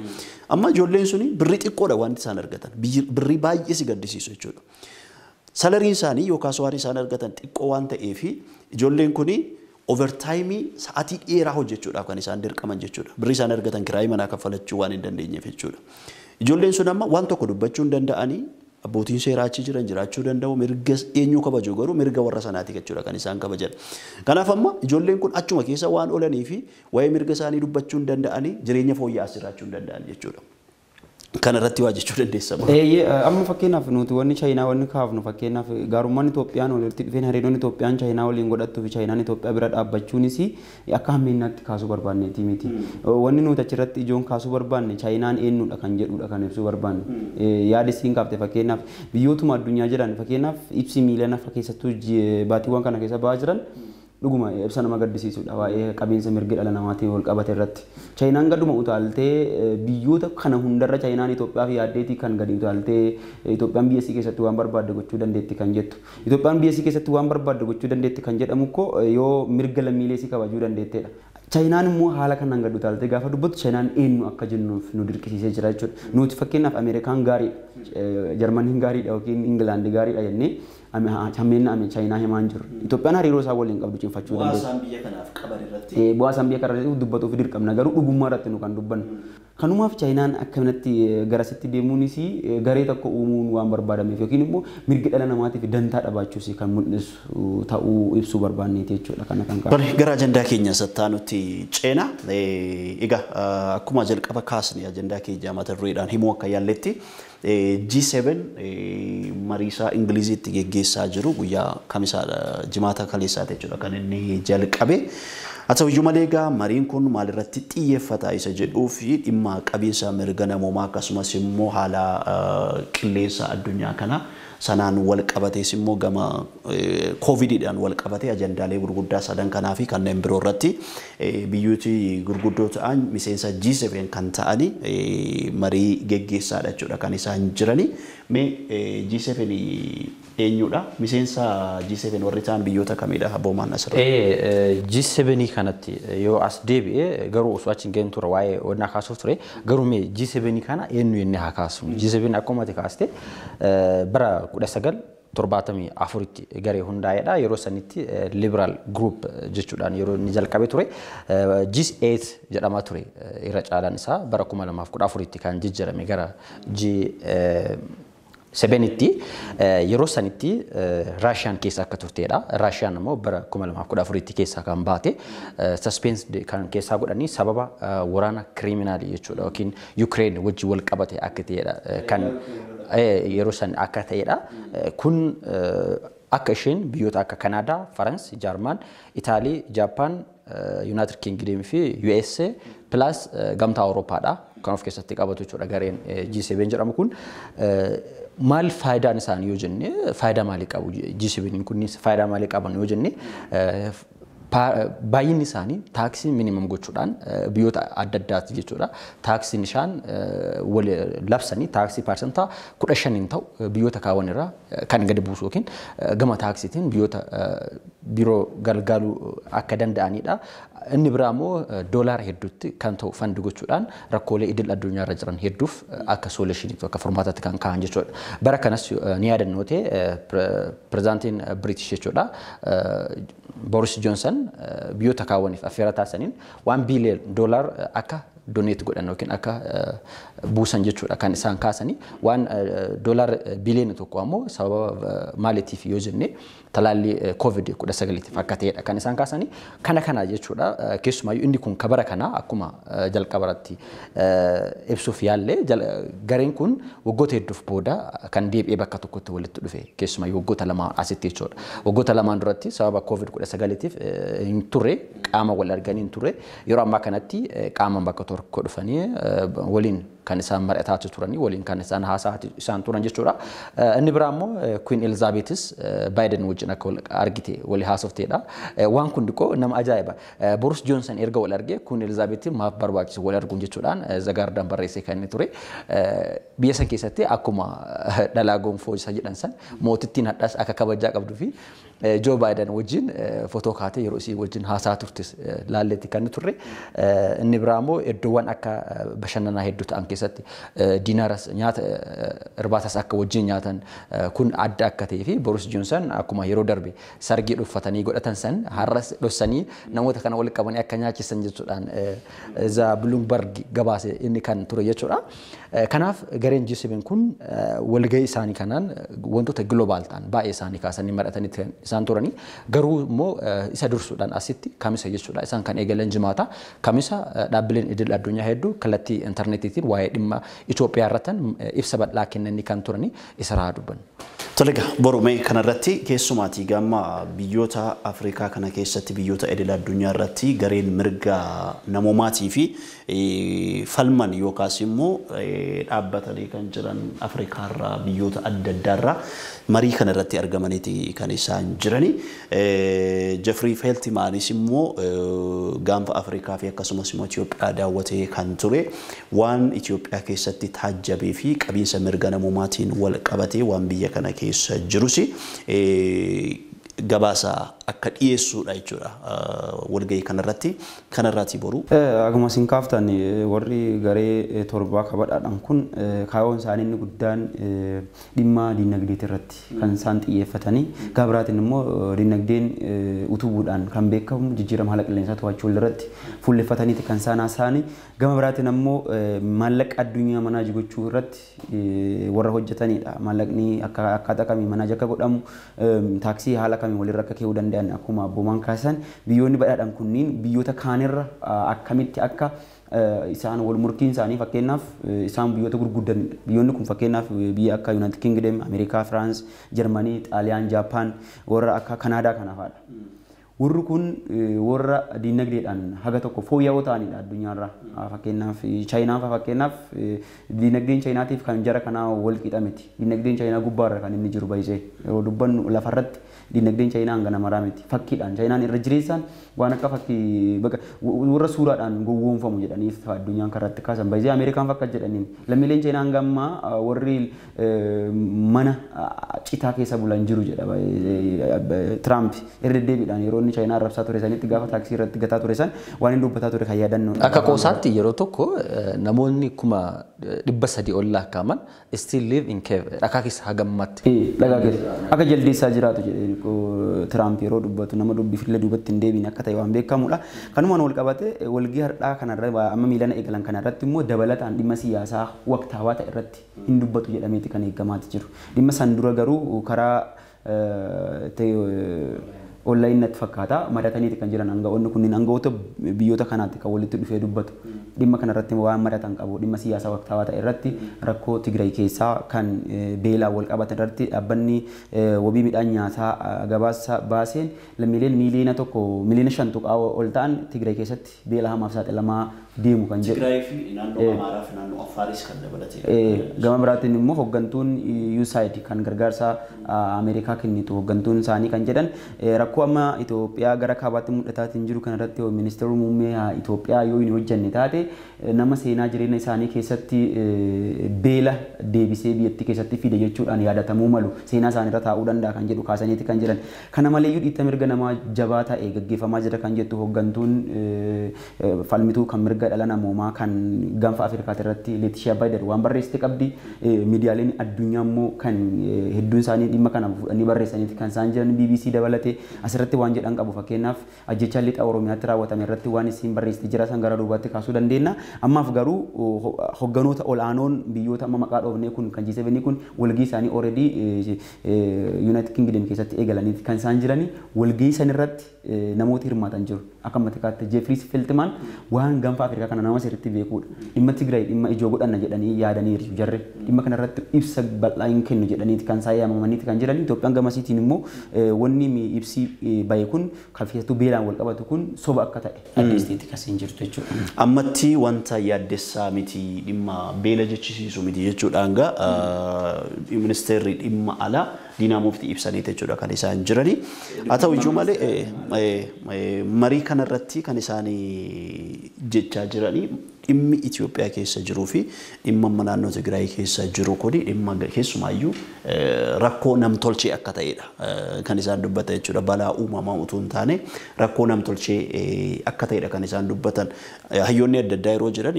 Amma ijoolleen suni birrii xiqqoodha wanti isaan argatan. Birrii baay'ee si gaddisiisu jechuudha. Salariin isaanii yookaas waan isaan argatan xiqqoo waan ta'eef ijoolleen kuni overtime sa'aatii dheeraa hojjechuudhaaf kan isaan dirqaman jechuudha. Birrii isaan argatan kiraayii manaa kaffalachuu waan hin dandeenyeef jechuudha. Ijoolleen sun amma waan tokko dubbachuu hin danda'anii, abbootiin seeraa achi jiran jiraachuu danda'u, mirga eenyuu kabaju garuu mirga warra sanaati jechuudha kan isaan kabajan. Kanaaf amma ijoolleen kun achuma keessa waan oolanii fi waa'ee mirga isaanii dubbachuu hin danda'anii, jireenya fooyya'aas jiraachuu hin danda'an jechuudha. Kana irratti waa jechuu dandeessa. Amma fakkeenyaaf nuti wanni Chaayinaa wanni kaafnu, fakkeenyaaf gaarummaan Itoophiyaan walitti dhufeen hariiroon Itoophiyaan Chaayinaa waliin godhattuu fi Chaayinaan Itoophiyaa bira dhaabbachuunis akka hammeenyaatti kaasuu barbaanneeti miti. Wanni nuti achirratti ijoon kaasuu barbaanne Chaayinaan eenyudha kan jedhudha kan ibsuu barbaanne. Yaada isiin kaafte, fakkeenyaaf biyyootuma addunyaa jiran, fakkeenyaaf ibsi miilana keessattuu baatiiwwan kana keessa ba'aa jiran dhuguma ibsa nama gaddisiisudha waa'ee qabiinsa mirga dhala namaatiin wal qabate irratti. Chaayinaan gaduma utaaltee biyyoota kana hundarra Chaayinaan Itoophiyaaf yaaddeetii kan gadi utaaltee Itoophiyaan biyya isii keessatti waan barbaadde gochuu dandeetti kan jettu. Itoophiyaan biyya isii keessatti waan barbaadde gochuu dandeetti kan jedhamu koo yoo mirga lammiilee isii kabajuu dandeetteedha. Chaayinaan immoo haala kanaan gadi utaaltee gaafa dubbattu Chaayinaan eenyu akka jennuuf nu dirqisiisee jira jechuudha. Nuti fakkeenyaaf Ameerikaan gaariidha, Jarmaniin gaariidha yookiin Ingilaandi gaariidha jennee hammeenna Chaayinaa himaa hin jirru. Itoophiyaan hariiroo isaa waliin qabdu cimfachuu dandeessi. Bu'aa isaan biyya kanaaf qaban irratti. Bu'aa isaan biyya kana irratti dubbatuuf dirqamna garuu dhugummaa irratti nu kan dubbannu. Kanumaaf Chaayinaan akkanatti garasitti deemuunis garee tokko uumuun waan barbaadameef yookiin immoo mirga dhala namaatiif dantaa dhabaachuus kan mul'isu ta'uu ibsuu barbaanneeti jechuudha kana kan kaa'u. Gara ajandaa keenya sattaanutti ceena. Egaa akkuma jalqaba kaasne ajandaa keenya mata dureedhaan himuu akka yaalletti G7 mariisaa Ingiliziitti geggeessaa jiru guyyaa kamisaa jimaata kaleessaati jechuudha kan inni jalqabe. Haa ta'u iyyuu malee egaa mariin kun maalirratti xiyyeeffata isa jedhuu fi dhimma qabiinsa mirga namoomaa akkasumas immoo haala qilleensa addunyaa kana sanaan wal qabatees immoo gama koovidiidhaan wal qabatee ajandaalee gurguddaa sadan kanaa fi kanneen biroo irratti biyyooti gurguddoo ta'an miseensa G7 kan ta'ani marii geggeessaadha jechuudha kan isaan jirani. Mee G7 eenyudha? Miseensa G7 warri ta'an biyyoota kamidha? Abboomaan asirra. G7 kanatti yoo as deebi'e garuu osoo achi hin gahin ture waa'ee onnaa kaasuuf ture, garuu mee G7 kana eenyu jennee haa kaasnu. G7 akkuma ati kaaste bara 1974tti garee hundaa'edha. Yeroo sanitti Liberal Group jechuudhaan yeroo inni jalqabe ture. G8 jedhamaa ture irra caalaan isaa, bara 2014tti kan jijjiirame gara G7tti. Yeroo sanitti Raashiyaan keessa akka turtedha. Raashiyaan immoo bara 2014tti keessaa kan baate, suspend kan keessaa godhanii sababa waraana kiriminaalii jechuudha yookiin Yukireen wajjin wal qabate akka ta'edha kan yeroo san akka ta'edha. Kun akka isheen biyyoota akka Kanaadaa, Farans, Jaarmaan, Itaalii, Jaappaan, United Kingdom fi USA plus gamtaa Awurooppaadha kan of keessatti qabatu jechuudha gareen G7 jedhamu kun. Maal faayidaan isaanii yoo jenne, faayidaa maalii qabu G7 kunis, faayidaa maalii qaban yoo jenne, baay'inni isaanii taaksii minimum gochuudhaan biyyoota adda addaati jechuudha. Taaksiin isaan wal labsanii taaksii 15% ta'u biyyoota kaawwan irraa kan gadi buusu yookiin gama taaksiitiin biyyoota biroo gargaaruu akka danda'anidha. Inni biraa immoo doolaara hedduutti kan ta'u fund gochuudhaan rakkoolee idil addunyaa irra jiran hedduuf akka solutioniitti, akka furmaataatti kan ka'an jechuudha. Bara kanas ni yaadannoo ta'e pirezidaantiin British jechuudha. Boris Johnson biyyoota kaawwaniif affeera taasisaniin 1 billion dollar akka donate godhan yookiin akka buusan jechuudha kan isaan kaasanii. Waan $1 biliyoona ammoo sababa maaliitiif yoo jenne talaallii COVID-19 akka ta'edha kan isaan kaasanii. Kana jechuudha. Keessumaayyuu inni kun kabara kana akkuma jalqabarratti ibsuuf yaalle gareen kun waggoota hedduuf booda kan deebi'ee bakka tokkotti walitti dhufe, keessumaayyuu waggoota 2 asitti jechuudha. Waggoota 2 duratti sababa COVID-19 hin turre, qaama wal arganii hin turre. Yeroo ammaa kanatti qaama bakka tokko dhufanii waliin kan isaan mari'ataa turanii, waliin kan isaan haasa'aa isaan turan jechuudha. Inni biraa immoo Queen Elizabethis Biden wajjin akka wal argite walii haasofteedha. Waan kun diqoo nama ajaa'iba. Boris Johnson erga wal argee Queen Elizabeth maaf barbaachisu wal arguun jechuudhaan The Guardian barreessee kan inni ture. Biyya san keessatti akkuma dhalaa gonfoo isa jedhan san mootittiin hadhaas akka kabajaa qabduu fi Joe Biden wajjin footoo kaatee yeroo isii wajjin haasaa turtes laalleetti kan turre. Inni biraa immoo iddoowwan akka bashannanaa hedduu ta'an keessatti diinaras nyaata irbaatas akka wajjin nyaatan kun adda akka ta'ee fi Boris Johnson akkuma yeroo darbe sargii dhuffatanii godhatan san har'as dhossanii namoota kana walitti qabanii akka nyaachisan jechuudhaan The Bloomberg gabaase inni kan ture jechuudha. Kanaaf gareen G7 kun walgahii isaanii kanaan wantoota global ta'an baay'ee isaanii kaasanii mari'atanii isaan turanii, garuu immoo isa dursuudhaan asitti kamisa jechuudha isaan kan eegalan jimaata. Kamisa dhaabbileen idil addunyaa hedduu kallattii intarneetiitiin waa'ee dhimma Itoophiyaa irratti ibsa bal'aa kennanii kan turanii isa dubban. Tolega borumee kanarratti keessumaatii gama biyyoota Afrikaa kana keessatti biyyoota idil addunyaa irratti gareen mirga namoomaatii fi falman yookaas immoo dhaabbatanii kan jiran Afrikaa irraa biyyoota adda addaa irraa marii kana irratti argamaniiti kan isaan jirani. Jeffrey Feltmaanis immoo gaanfa Afrikaa fi akkasumas immoo Itoophiyaa daawwatee kan ture waan Itoophiyaa keessatti taajjabee fi qabiinsa mirga namoomaatiin wal qabatee waan biyya kana keessa jirus gabaasa akka dhiyeessuudha jechuudha walgahii kanarratti kanarraati boru. Akkuma isin kaaftan warri garee torbaa kabadhaadhaan kun kaayyoon isaanii inni guddaan dhimma diinagdeetii irratti kan isaan xiyyeeffatanii, gabiraatiin immoo diinagdeen utubuudhaan kan beekamu jijjiirama haala qilleensaa to'achuu irratti fuulleffataniiti kan isaan haasa'anii. Gama biraatiin ammoo maallaqa addunyaa manaaji gochuu irratti warra hojjetanidha. Maallaqni akkaataa kamii manaaji akka godhamu, taaksii haala kamii walirra akka keewuu danda'an akkuma abboomaan kaasan biyyoonni badhaadhan kunniin biyyoota kaanirra akkamitti akka isaan wal murkiin isaanii fakkeenyaaf isaan biyyoota gurguddanidha. Biyyoonni kun fakkeenyaaf biyya akka United Kingdom, Ameerikaa, Firaans, Jarmanii, Xaaliyaan, Jaappaan warra akka Kanaadaa kana fa'aadha. Warri kun warra diinagdeedhaan haga tokko fooyya'oo ta'anidha addunyaarra. Fakkeenyaaf Chaayinaan fa'a fakkeenyaaf diinagdeen Chaayinaatiif kan jara kanaa wal qixa miti. Diinagdeen Chaayinaa gubbaarra kan inni jiru baay'isee yeroo dubbannu lafarratti diinagdeen Chaayinaa hanga nama miti. Fakkiidhaan Chaayinaan irra jireessaan waan akka fakkii warra suuraadhaan gowwoomfamu jedhaniif addunyaan karratti kaasan baay'isee Ameerikaan fakka jedhaniin lammiileen Chaayinaa hanga ammaa warri mana citaa keessa bulan jiru jedha Tiraamp irra deddeebiidhaan yeroo inni Chaayinaa arrabsaa ture sanitti gaafa taaksii irratti gataa ture san waan inni dubbataa ture kan yaadannu. Akka qoosaatti yeroo tokko namoonni 300,000 ol lakkaa'aman still live in cave dhakaa keessa hagammatti. Dhagaa keessa akka jaldeessaa jiraatu jedhee Tiraamp yeroo dubbatu nama dubbifillee duubatti hin deebiin akka ta'e waan beekamudha. Kanumaan wal qabate walgii har'aa kanarra amma miilana eegalan kanarratti immoo dabalataan dhimma siyaasaa waqtaawaa ta'e irratti hin dubbatu jedhameeti kan eegamaati jiru. Dhimma san dura garuu karaa online natti fakkaata madataniiti kan jiran aangawoonni kunniin aangawoota biyyoota kanaatti kan walitti dhufee dubbatu. Dhimma kanarratti waan madatan qabu dhimma siyaasaa waqtaawaa ta'e irratti rakkoo Tigraay keessaa kan beelaa wal qabatan irratti dhaabbanni wabii midhaan nyaataa gabaasa baaseen lammiileen miiliyoona 1.5 ol ta'an Tigraay keessatti beela hamaaf saaxilamaa deemu kan jedhu. Tigraay fi naannoo Amaaraa fi naannoo Affaaris kan dabalatee. Gama biraatiin immoo hooggantuun USAID kan gargaarsa Ameerikaa kennitu hooggantuun isaanii kan jedhan rakkoo amma Itoophiyaa gara kaabaatti mul'ataatiin jiru kanarratti ministeerri muummee Itoophiyaa yoo hin hojjenne taate nama seenaa jireenya isaanii keessatti beela deebisee biyyattii keessatti fide jechuudhaan yaadatamuu malu seenaa isaaniirra taa'uu danda'a kan jedhu kaasaniiti kan jiran. Kana maleeyyuu dhiitta mirga namaa jabaa ta'e gaggeeffamaa jira kan jettu hooggantuun falmituu kan mirga mirga dhala namoomaa kan gaanfa Afrikaa irratti Leetishiyaa Baayider waan barreessite qabdi. Miidiyaaleen addunyaa immoo kan hedduun isaanii dhimma kana fuudhanii barreessaniiti kan isaan jiran, BBC dabalatee asirratti waan jedhan qabu. Fakkeenyaaf, ajjechaa lixa Oromiyaatti raawwatame irratti waan isiin barreessite jira, san gara duubaatti kaasuu dandeenya. Ammaaf garuu hogganoota ol'aanoon biyyoota amma maqaa dhoofnee kun kan G7 kun walgahii isaanii already United Kingdom keessatti eegalaniiti kan isaan jirani. Walgahii san irratti namoota hirmaatan jiru. Akka matikaatti Jeffrey Feltman waan gaanfa Afrikaa kana nama sirriitti beekudha. Dhimma Tigraay dhimma ijoo godhanna jedhanii yaadaniiru jarre. Dhimma kana irratti ibsa bal'aa hin kennu jedhaniiti kan isaan yaamamaniiti kan jirani. Itoophiyaan gamasiitiin immoo wanni ibsi bahe kun kan keessattuu beelaan wal qabatu kun soba akka ta'e addeessiteetti kasiin jirtu jechuudha. Ammatti wanta yaaddessaa miti, dhimma beela jechisiisu miti jechuudhaan gaa ministeerri dhimma alaa Diinaa Muftii ibsanii jechuudha kan isaan jirani. Haa ta'u iyyuu malee, marii kanarratti kan isaan jechaa jiranii dhimmi Itoophiyaa keessa jiruu fi dhimma amma naannoo Tigraay keessa jiru kuni dhimma keessumaayyuu rakkoo namtolchee akka ta'edha kan isaan dubbatan jechuudha. Balaa uumamaa utuu hin taane rakkoo namtolchee akka ta'edha kan isaan dubbatan. Hayyoonni adda addaa yeroo jiran,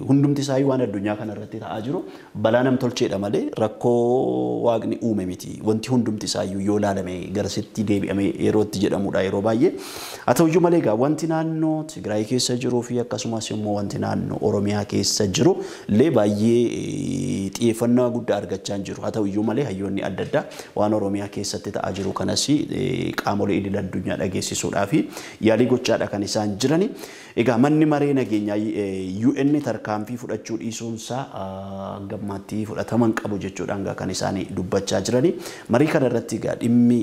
hundumti isaayyuu waan addunyaa kanarratti ta'aa jiru balaa namtolcheedha malee rakkoo waaqni uume miti. Wanti hundumti isaayyuu yoo ilaalame garasitti deebi'ame yeroo itti jedhamudha yeroo baay'ee. Haa ta'uyyuu malee egaa wanti naannoo Tigraay keessa jiruu fi akkasumas immoo wanti naannoo Oromiyaa keessa jiru illee baay'ee xiyyeeffannoo guddaa argachaa hin jiru. Haa ta'uyyuu malee, hayyoonni adda addaa waan Oromiyaa keessatti ta'aa jiru kanas qaamolee idil addunyaa dhageessisuudhaa fi yaalii gochaadha kan isaan jirani. Egaa manni maree nageenyaa UN tarkaanfii fudhachuu dhiisuunsaa gammaatti fudhataman qabu jechuudhaan kan isaan dubbachaa jirani. Marii kana irratti egaa dhimmi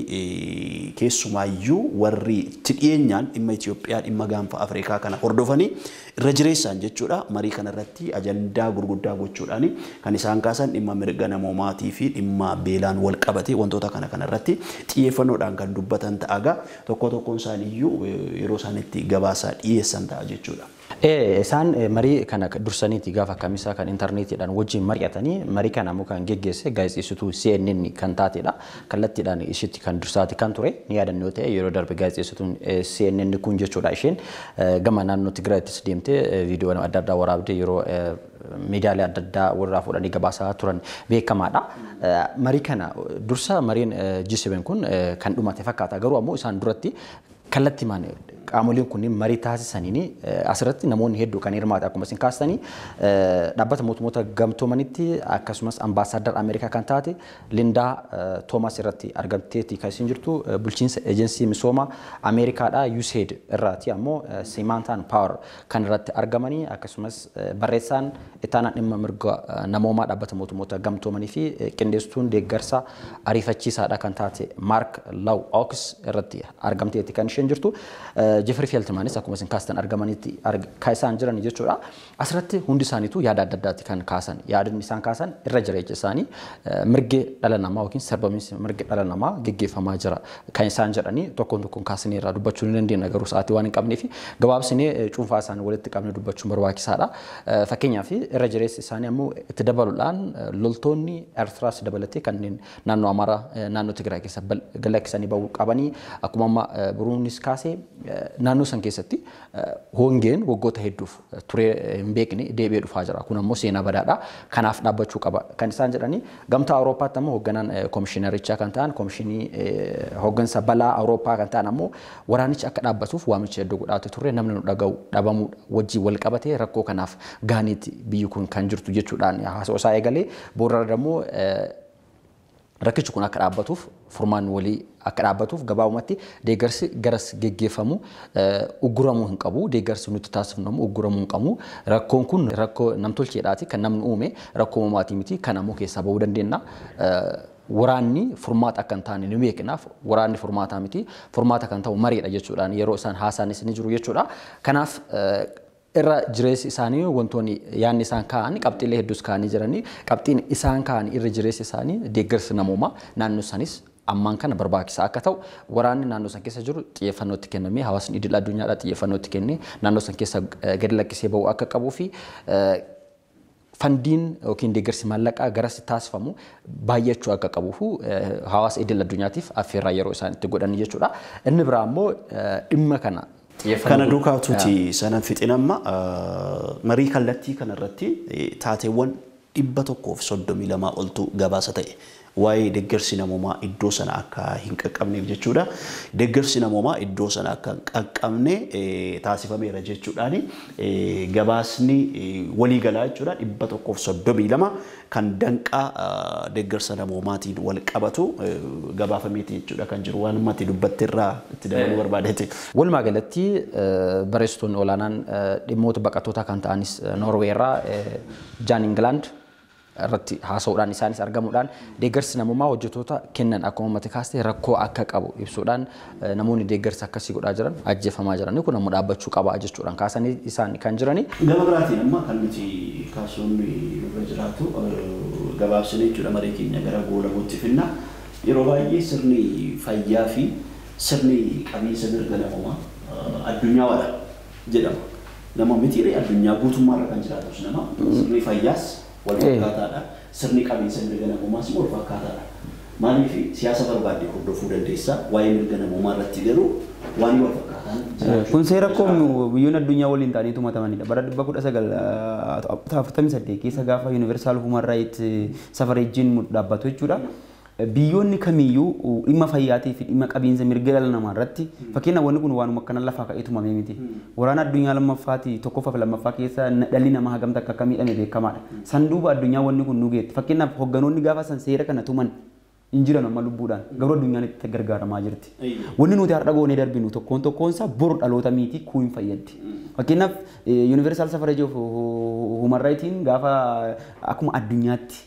keessumaayyuu warri itti dhiyeenyaan dhimma Itoophiyaa, dhimma gaanfa Afrikaa kana hordofanii irra jireessaan jechuudha. Marii kana irratti ajandaa gurguddaa gochuudhaan kan isaan kaasan dhimma mirga namoomaatii fi dhimma beelaan wal qabate wantoota kana irratti xiyyeeffannoodhaan kan dubbatan ta'a. Tokko tokkoon isaaniiyyuu yeroo isaan itti gabaasa dhiyeessan ta'a jechuudha. Isaan marii kana dursaniiti gaafa kamisaa kan intarneetiidhaan wajjin mari'atanii. Marii kana immoo kan geggeesse gaazexeessituu CNN kan taatedha. Kallattiidhaan ishitti kan dursaati kan ture ni yaadannu yoo ta'e, yeroo darbe gaazexeessituun CNN kun jechuudha, isheen gama naannoo Tigraayittis deemtee viidiyoo adda addaa waraabdee yeroo miidiyaalee adda addaa warraa fuudhanii gabaasaa turan beekamaadha. Marii kana dursa mariin G7 kun kan dhumate fakkaata. Garuu ammoo isaan duratti kallattimaan qaamoleen kunniin marii taasisaniin asirratti namoonni hedduu kan hirmaate, akkuma isin kaastanii, dhaabbata mootummoota gamtoomanitti akkasumas ambaasaaddar Ameerikaa kan taate Lindaa Toomas irratti argamteeti kan isin jirtu. Bulchiinsa ejensii misooma Ameerikaadha USAID irraati ammoo Simaantaan Power kan irratti argamanii, akkasumas barreessaan ittaanaan dhimma mirga namoomaa dhaabbata mootummoota gamtoomanii fi qindeessituun deeggarsa ariifachiisaadha kan taate Mark Law Oaks irratti argamteeti kan isheen jirtu. Jeffrey Feltmanis akkuma isin kaastan argamanitti kan isaan jiran jechuudha. Asirratti hundi isaaniitu yaada adda addaati kan kaasan. Yaadni isaan kaasan irra jireenya isaanii mirgi dhala namaa yookiin sarbamiinsi mirgi dhala namaa geggeeffamaa jira kan isaan jedhanii tokkoon tokkoon kaasanii irraa dubbachuu ni dandeenya, garuu sa'aatii waan hin qabneef gabaabsinee cuunfaa isaanii walitti qabnee dubbachuun barbaachisaadha. Fakkeenyaaf, irra jireessi isaanii ammoo itti dabaluudhaan loltoonni Eertiraas dabalatee kanneen naannoo Amaaraa, naannoo Tigraay keessa galakkisanii bahuu qabanii, akkuma amma Buruunis kaasee naannoo san keessatti hongeen waggoota hedduuf turee hin beekne deebi'ee dhufaa jira. Kun ammoo seenaa badaadha. Kanaaf dhaabbachuu qaba. Kan isaan jedhanii gamtaa Awurooppaatti ammoo hoogganaan koomishinarichaa kan ta'an, koomishinii hooggansa balaa Awurooppaa kan ta'an ammoo, waraanichi akka dhaabbatuuf waamicha hedduu godhaatu turre, namni nu dhaga'u dhabamuu wajjin wal qabatee rakkoo kanaaf gaaniitti biyyi kun kan jirtu jechuudhaan haasa'u isaa eegalee, boodarra immoo rakkichi kun akka dhaabbatuuf, furmaan walii akka dhaabbatuuf, gabaabumatti deeggarsi garas geggeeffamu ugguramuu hin qabu. Deeggarsi nuti taasifnu ammoo ugguramuu hin qabu. Rakkoon kun rakkoo namtolcheedhaati, kan namni uume, rakkoo uumamaatii miti, kan ammoo keessaa bahuu dandeenya. Waraanni furmaata akka hin taane ni beeknaaf, waraanni furmaataa miti, furmaata kan ta'u mariidha jechuudhaan yeroo isaan haasaanis ni jiru jechuudha. Kanaaf irra jireessi isaanii wantoonni yaadni isaan kaa'an qabxiilee hedduus kaa'anii jiranii, qabxiin isaan kaa'an irra jireessi isaanii deeggarsi namoomaa naannoo sanis ammaan kana barbaachisaa akka ta'u, waraanni naannoo san keessa jiru xiyyeeffannoo itti kennamee, hawaasni idil addunyaadhaa xiyyeeffannoo itti kennee naannoo san keessa gadi lakkisee bahuu akka qabuu fi fandiin yookiin deeggarsi maallaqaa garas taasifamu baay'achuu akka qabuu fi hawaasa idil addunyaatiif affeerraa yeroo isaan itti godhan jechuudha. Inni biraa immoo dhimma kana Kana duukaa tuuti sana fixinamma marii kallattii kanarratti taateewwan 132 oltu gabaasa ta'e. Waa'ee deeggarsi namoomaa iddoo sana akka hin qaqqabneef jechuudha. Deeggarsi namoomaa iddoo sana akka hin qaqqabne taasifameera jechuudhaan gabaasni waliigalaa jechuudha 132 kan danqaa deeggarsa namoomaatiin wal qabatu gabaafameeti jechuudha kan jiru waan ummati dubbatteerraa itti dabaluu barbaadeeti. Walumaa galatti barreessitoonni olaanaan dhimmoota baqattootaa kan ta'anis Noorweerraa Jaan Ingilaand irratti haasa'uudhaan isaanis argamuudhaan deeggarsi namummaa hojjettoota kennan akkuma uummata kaastee rakkoo akka qabu ibsuudhaan namoonni deeggarsa akkasii godhaa jiran ajjeefamaa jiran kun ammoo dhaabbachuu qaba jechuudhaan kaasanii isaan kan jirani. Gama biraatiin amma kan nuti kaasuun irra jiraatu gabaabsinee jechuudha marii keenya gara goolabuutti finna. Yeroo baay'ee sirni fayyaa fi sirni qabiinsa mirga namummaa addunyaa wala jedhama. Nama mitiiree addunyaa guutummaarra kan jiraatus nama sirni fayyaas wal fakkaataadha. Sirni qabiinsa mirga namummaas wal fakkaataadha. Maaliif siyaasa barbaadde hordofuu dandeessa waa'ee mirga namummaa irratti garuu waan wal fakkaataan jiraachuu. Kun seera akkoo biyyoonni addunyaa waliin ta'anii tumatamanidha. Bara 1948 keessa gaafa Universal Human Rights Suffrage'n dhaabbatu jechuudha. Biyyoonni kamiyyuu dhimma fayyaatii fi dhimma qabiinsa mirga dhala namaa irratti fakkeenyaaf wanni kun waanuma akkana lafaa ka'ee tumamee miti. Waraana addunyaa lammaffaati tokkoffaa fi lammaffaa keessa dhalli namaa hagamta akka akka miidhame beekamaadha. San duuba addunyaa wanni kun nu geetti. Fakkeenyaaf hogganoonni gaafa san seera kana tuman hin jiran amma lubbuudhaan garuu addunyaan itti gargaaramaa jirti. Wanni nuti har'a goonee darbinu tokkoon tokkoon isaa boru dhaloota miti kuu hin fayyaddi. Fakkeenyaaf Universal Suffrage of Human Rights gaafa akkuma addunyaatti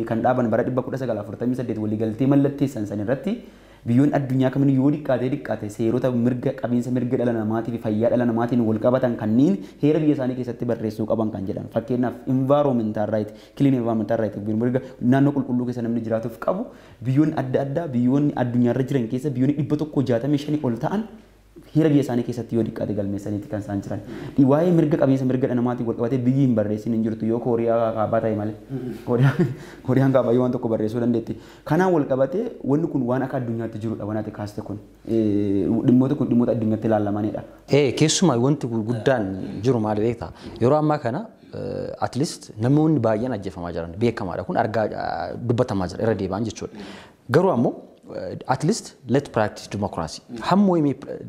kan dhaaban bara 1948 waliigaltee mallatteessan san irratti biyyoonni addunyaa kamiin yoo dhiqqaate seerota mirga qabiinsa mirga dhala namaatii fi fayyaa dhala namaatiin wal qabatan kanneen heera biyya isaanii keessatti barreessuu qaban kan jedhan. Fakkeenyaaf environmental right, clean environmental right mirga naannoo qulqulluu keessa namni jiraatuuf qabu biyyoonni adda addaa biyyoonni addunyaarra jiran keessa biyyoonni 165 ol ta'an heera biyya isaanii keessatti yoo dhiqqaate galmeessaniiti kan isaan jiran. Waa'ee mirga qabiinsa mirga dhala namaatiin wal qabatee biyyi hin barreessin hin jirtu yoo Kooriyaa kaabaa ta'e malee. Kooriyaan kaabaa yoo waan tokko barreessuu dandeetti. Kanaan wal qabatee wanni kun waan akka addunyaatti jirudha waan ati kaaste kun. Dhimmoota kun dhimmoota addunyaatti ilaalamanidha. Keessumaa wanti guddaan jiru maal beektaa? Yeroo ammaa kana at least namoonni baay'een ajjeefamaa jiran beekamaadha kun argaa dubbatamaa jira irra deebi'an jechuudha. Garuu ammoo at least let practice democracy. Hammoo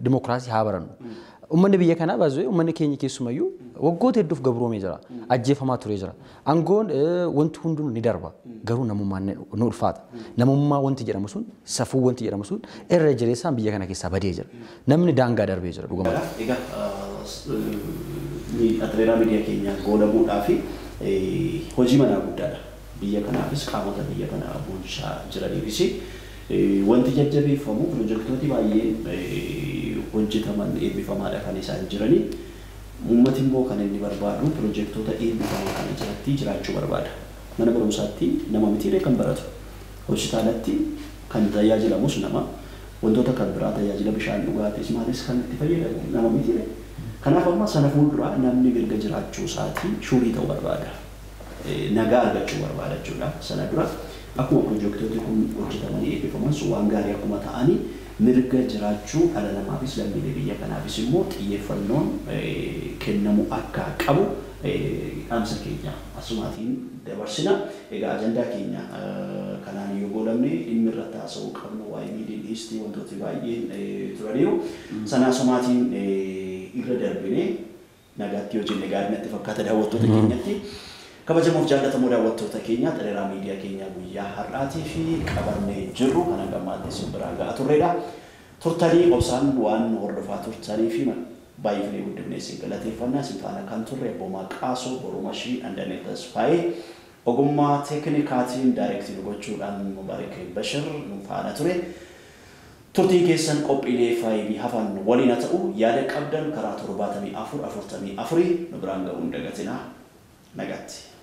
democracy haa barannu. Uummanni biyya kanaa baay'ee uummanni keenya keessumayyuu waggoota hedduuf gabroomee jira. Ajjeefamaa turee jira. Aangoon wanti hundinuu ni darba. Garuu namummaan ni ulfaata. Namummaa wanti jedhamu sun safuu wanti jedhamu sun irra jireessaan biyya kana keessaa badee jira. Namni daangaa darbee jira dhugumatti. Egaa atileeraa miidiyaa keenya goolabuudhaa fi hojii manaa guddaadha. Biyya kanaafis qaamota biyya kanaa bulchaa jiraniifis wanti jajjabeeffamu pirojektooti baay'een hojjetaman eebbifamaadha kan isaan jiranii. Uummati immoo kan inni barbaadu pirojektoota eebbifaman kana jalatti jiraachuu barbaada. Mana barumsaatti nama mitiiree kan baratu, hospitaalatti kan tajaajilamus nama, wantoota kan biraa tajaajila bishaan dhugaatis maalis kan itti fayyadamu nama mitiiree. Kanaaf amma sana fuulduraa namni mirga jiraachuu isaatii shuurii ta'uu barbaada. Nagaa argachuu barbaada jechuudha. Sana dura akkuma pirojektooti kun hojjetamanii eebbifaman sun waan gaarii akkuma ta'anii mirga jiraachuu dhala namaafis lammiilee biyya kanaafis immoo xiyyeeffannoon kennamuu akka qabu dhaamsa keenya asumaatiin dabarsina. Egaa ajandaa keenya kanaan yoo goolabne dhimmi irratti haasa'uu qabnu waa'ee Middle East wantooti baay'een turaniiru. Sana asumaatiin irra darbinee nagaatti yoo jenne gaarii natti fakkaata daawwattoota keenyatti. Kabajamoof jaallatamoo daawwattoota keenya xareeraa miidiyaa keenya guyyaa har'aatii fi qabannee jirru kan hanga ammaatti isin biraan ga'aa turredha. Turtanii obsaan waan hordofaa turtanii fi baay'ee guddifnee isin galateeffannaa isin faana kan turre Abboomaa Qaasoo, Borumashii, Andanee Tasfaayee ogummaa teeknikaatiin daayirektii gochuudhaan Mubaarik Bashir nu faana ture. Turtiin keessan qophiilee faayibii hafan waliin haa ta'u yaada qabdan karaa 74 44 nu biraan ga'uun dagatinaa. Nagaatti.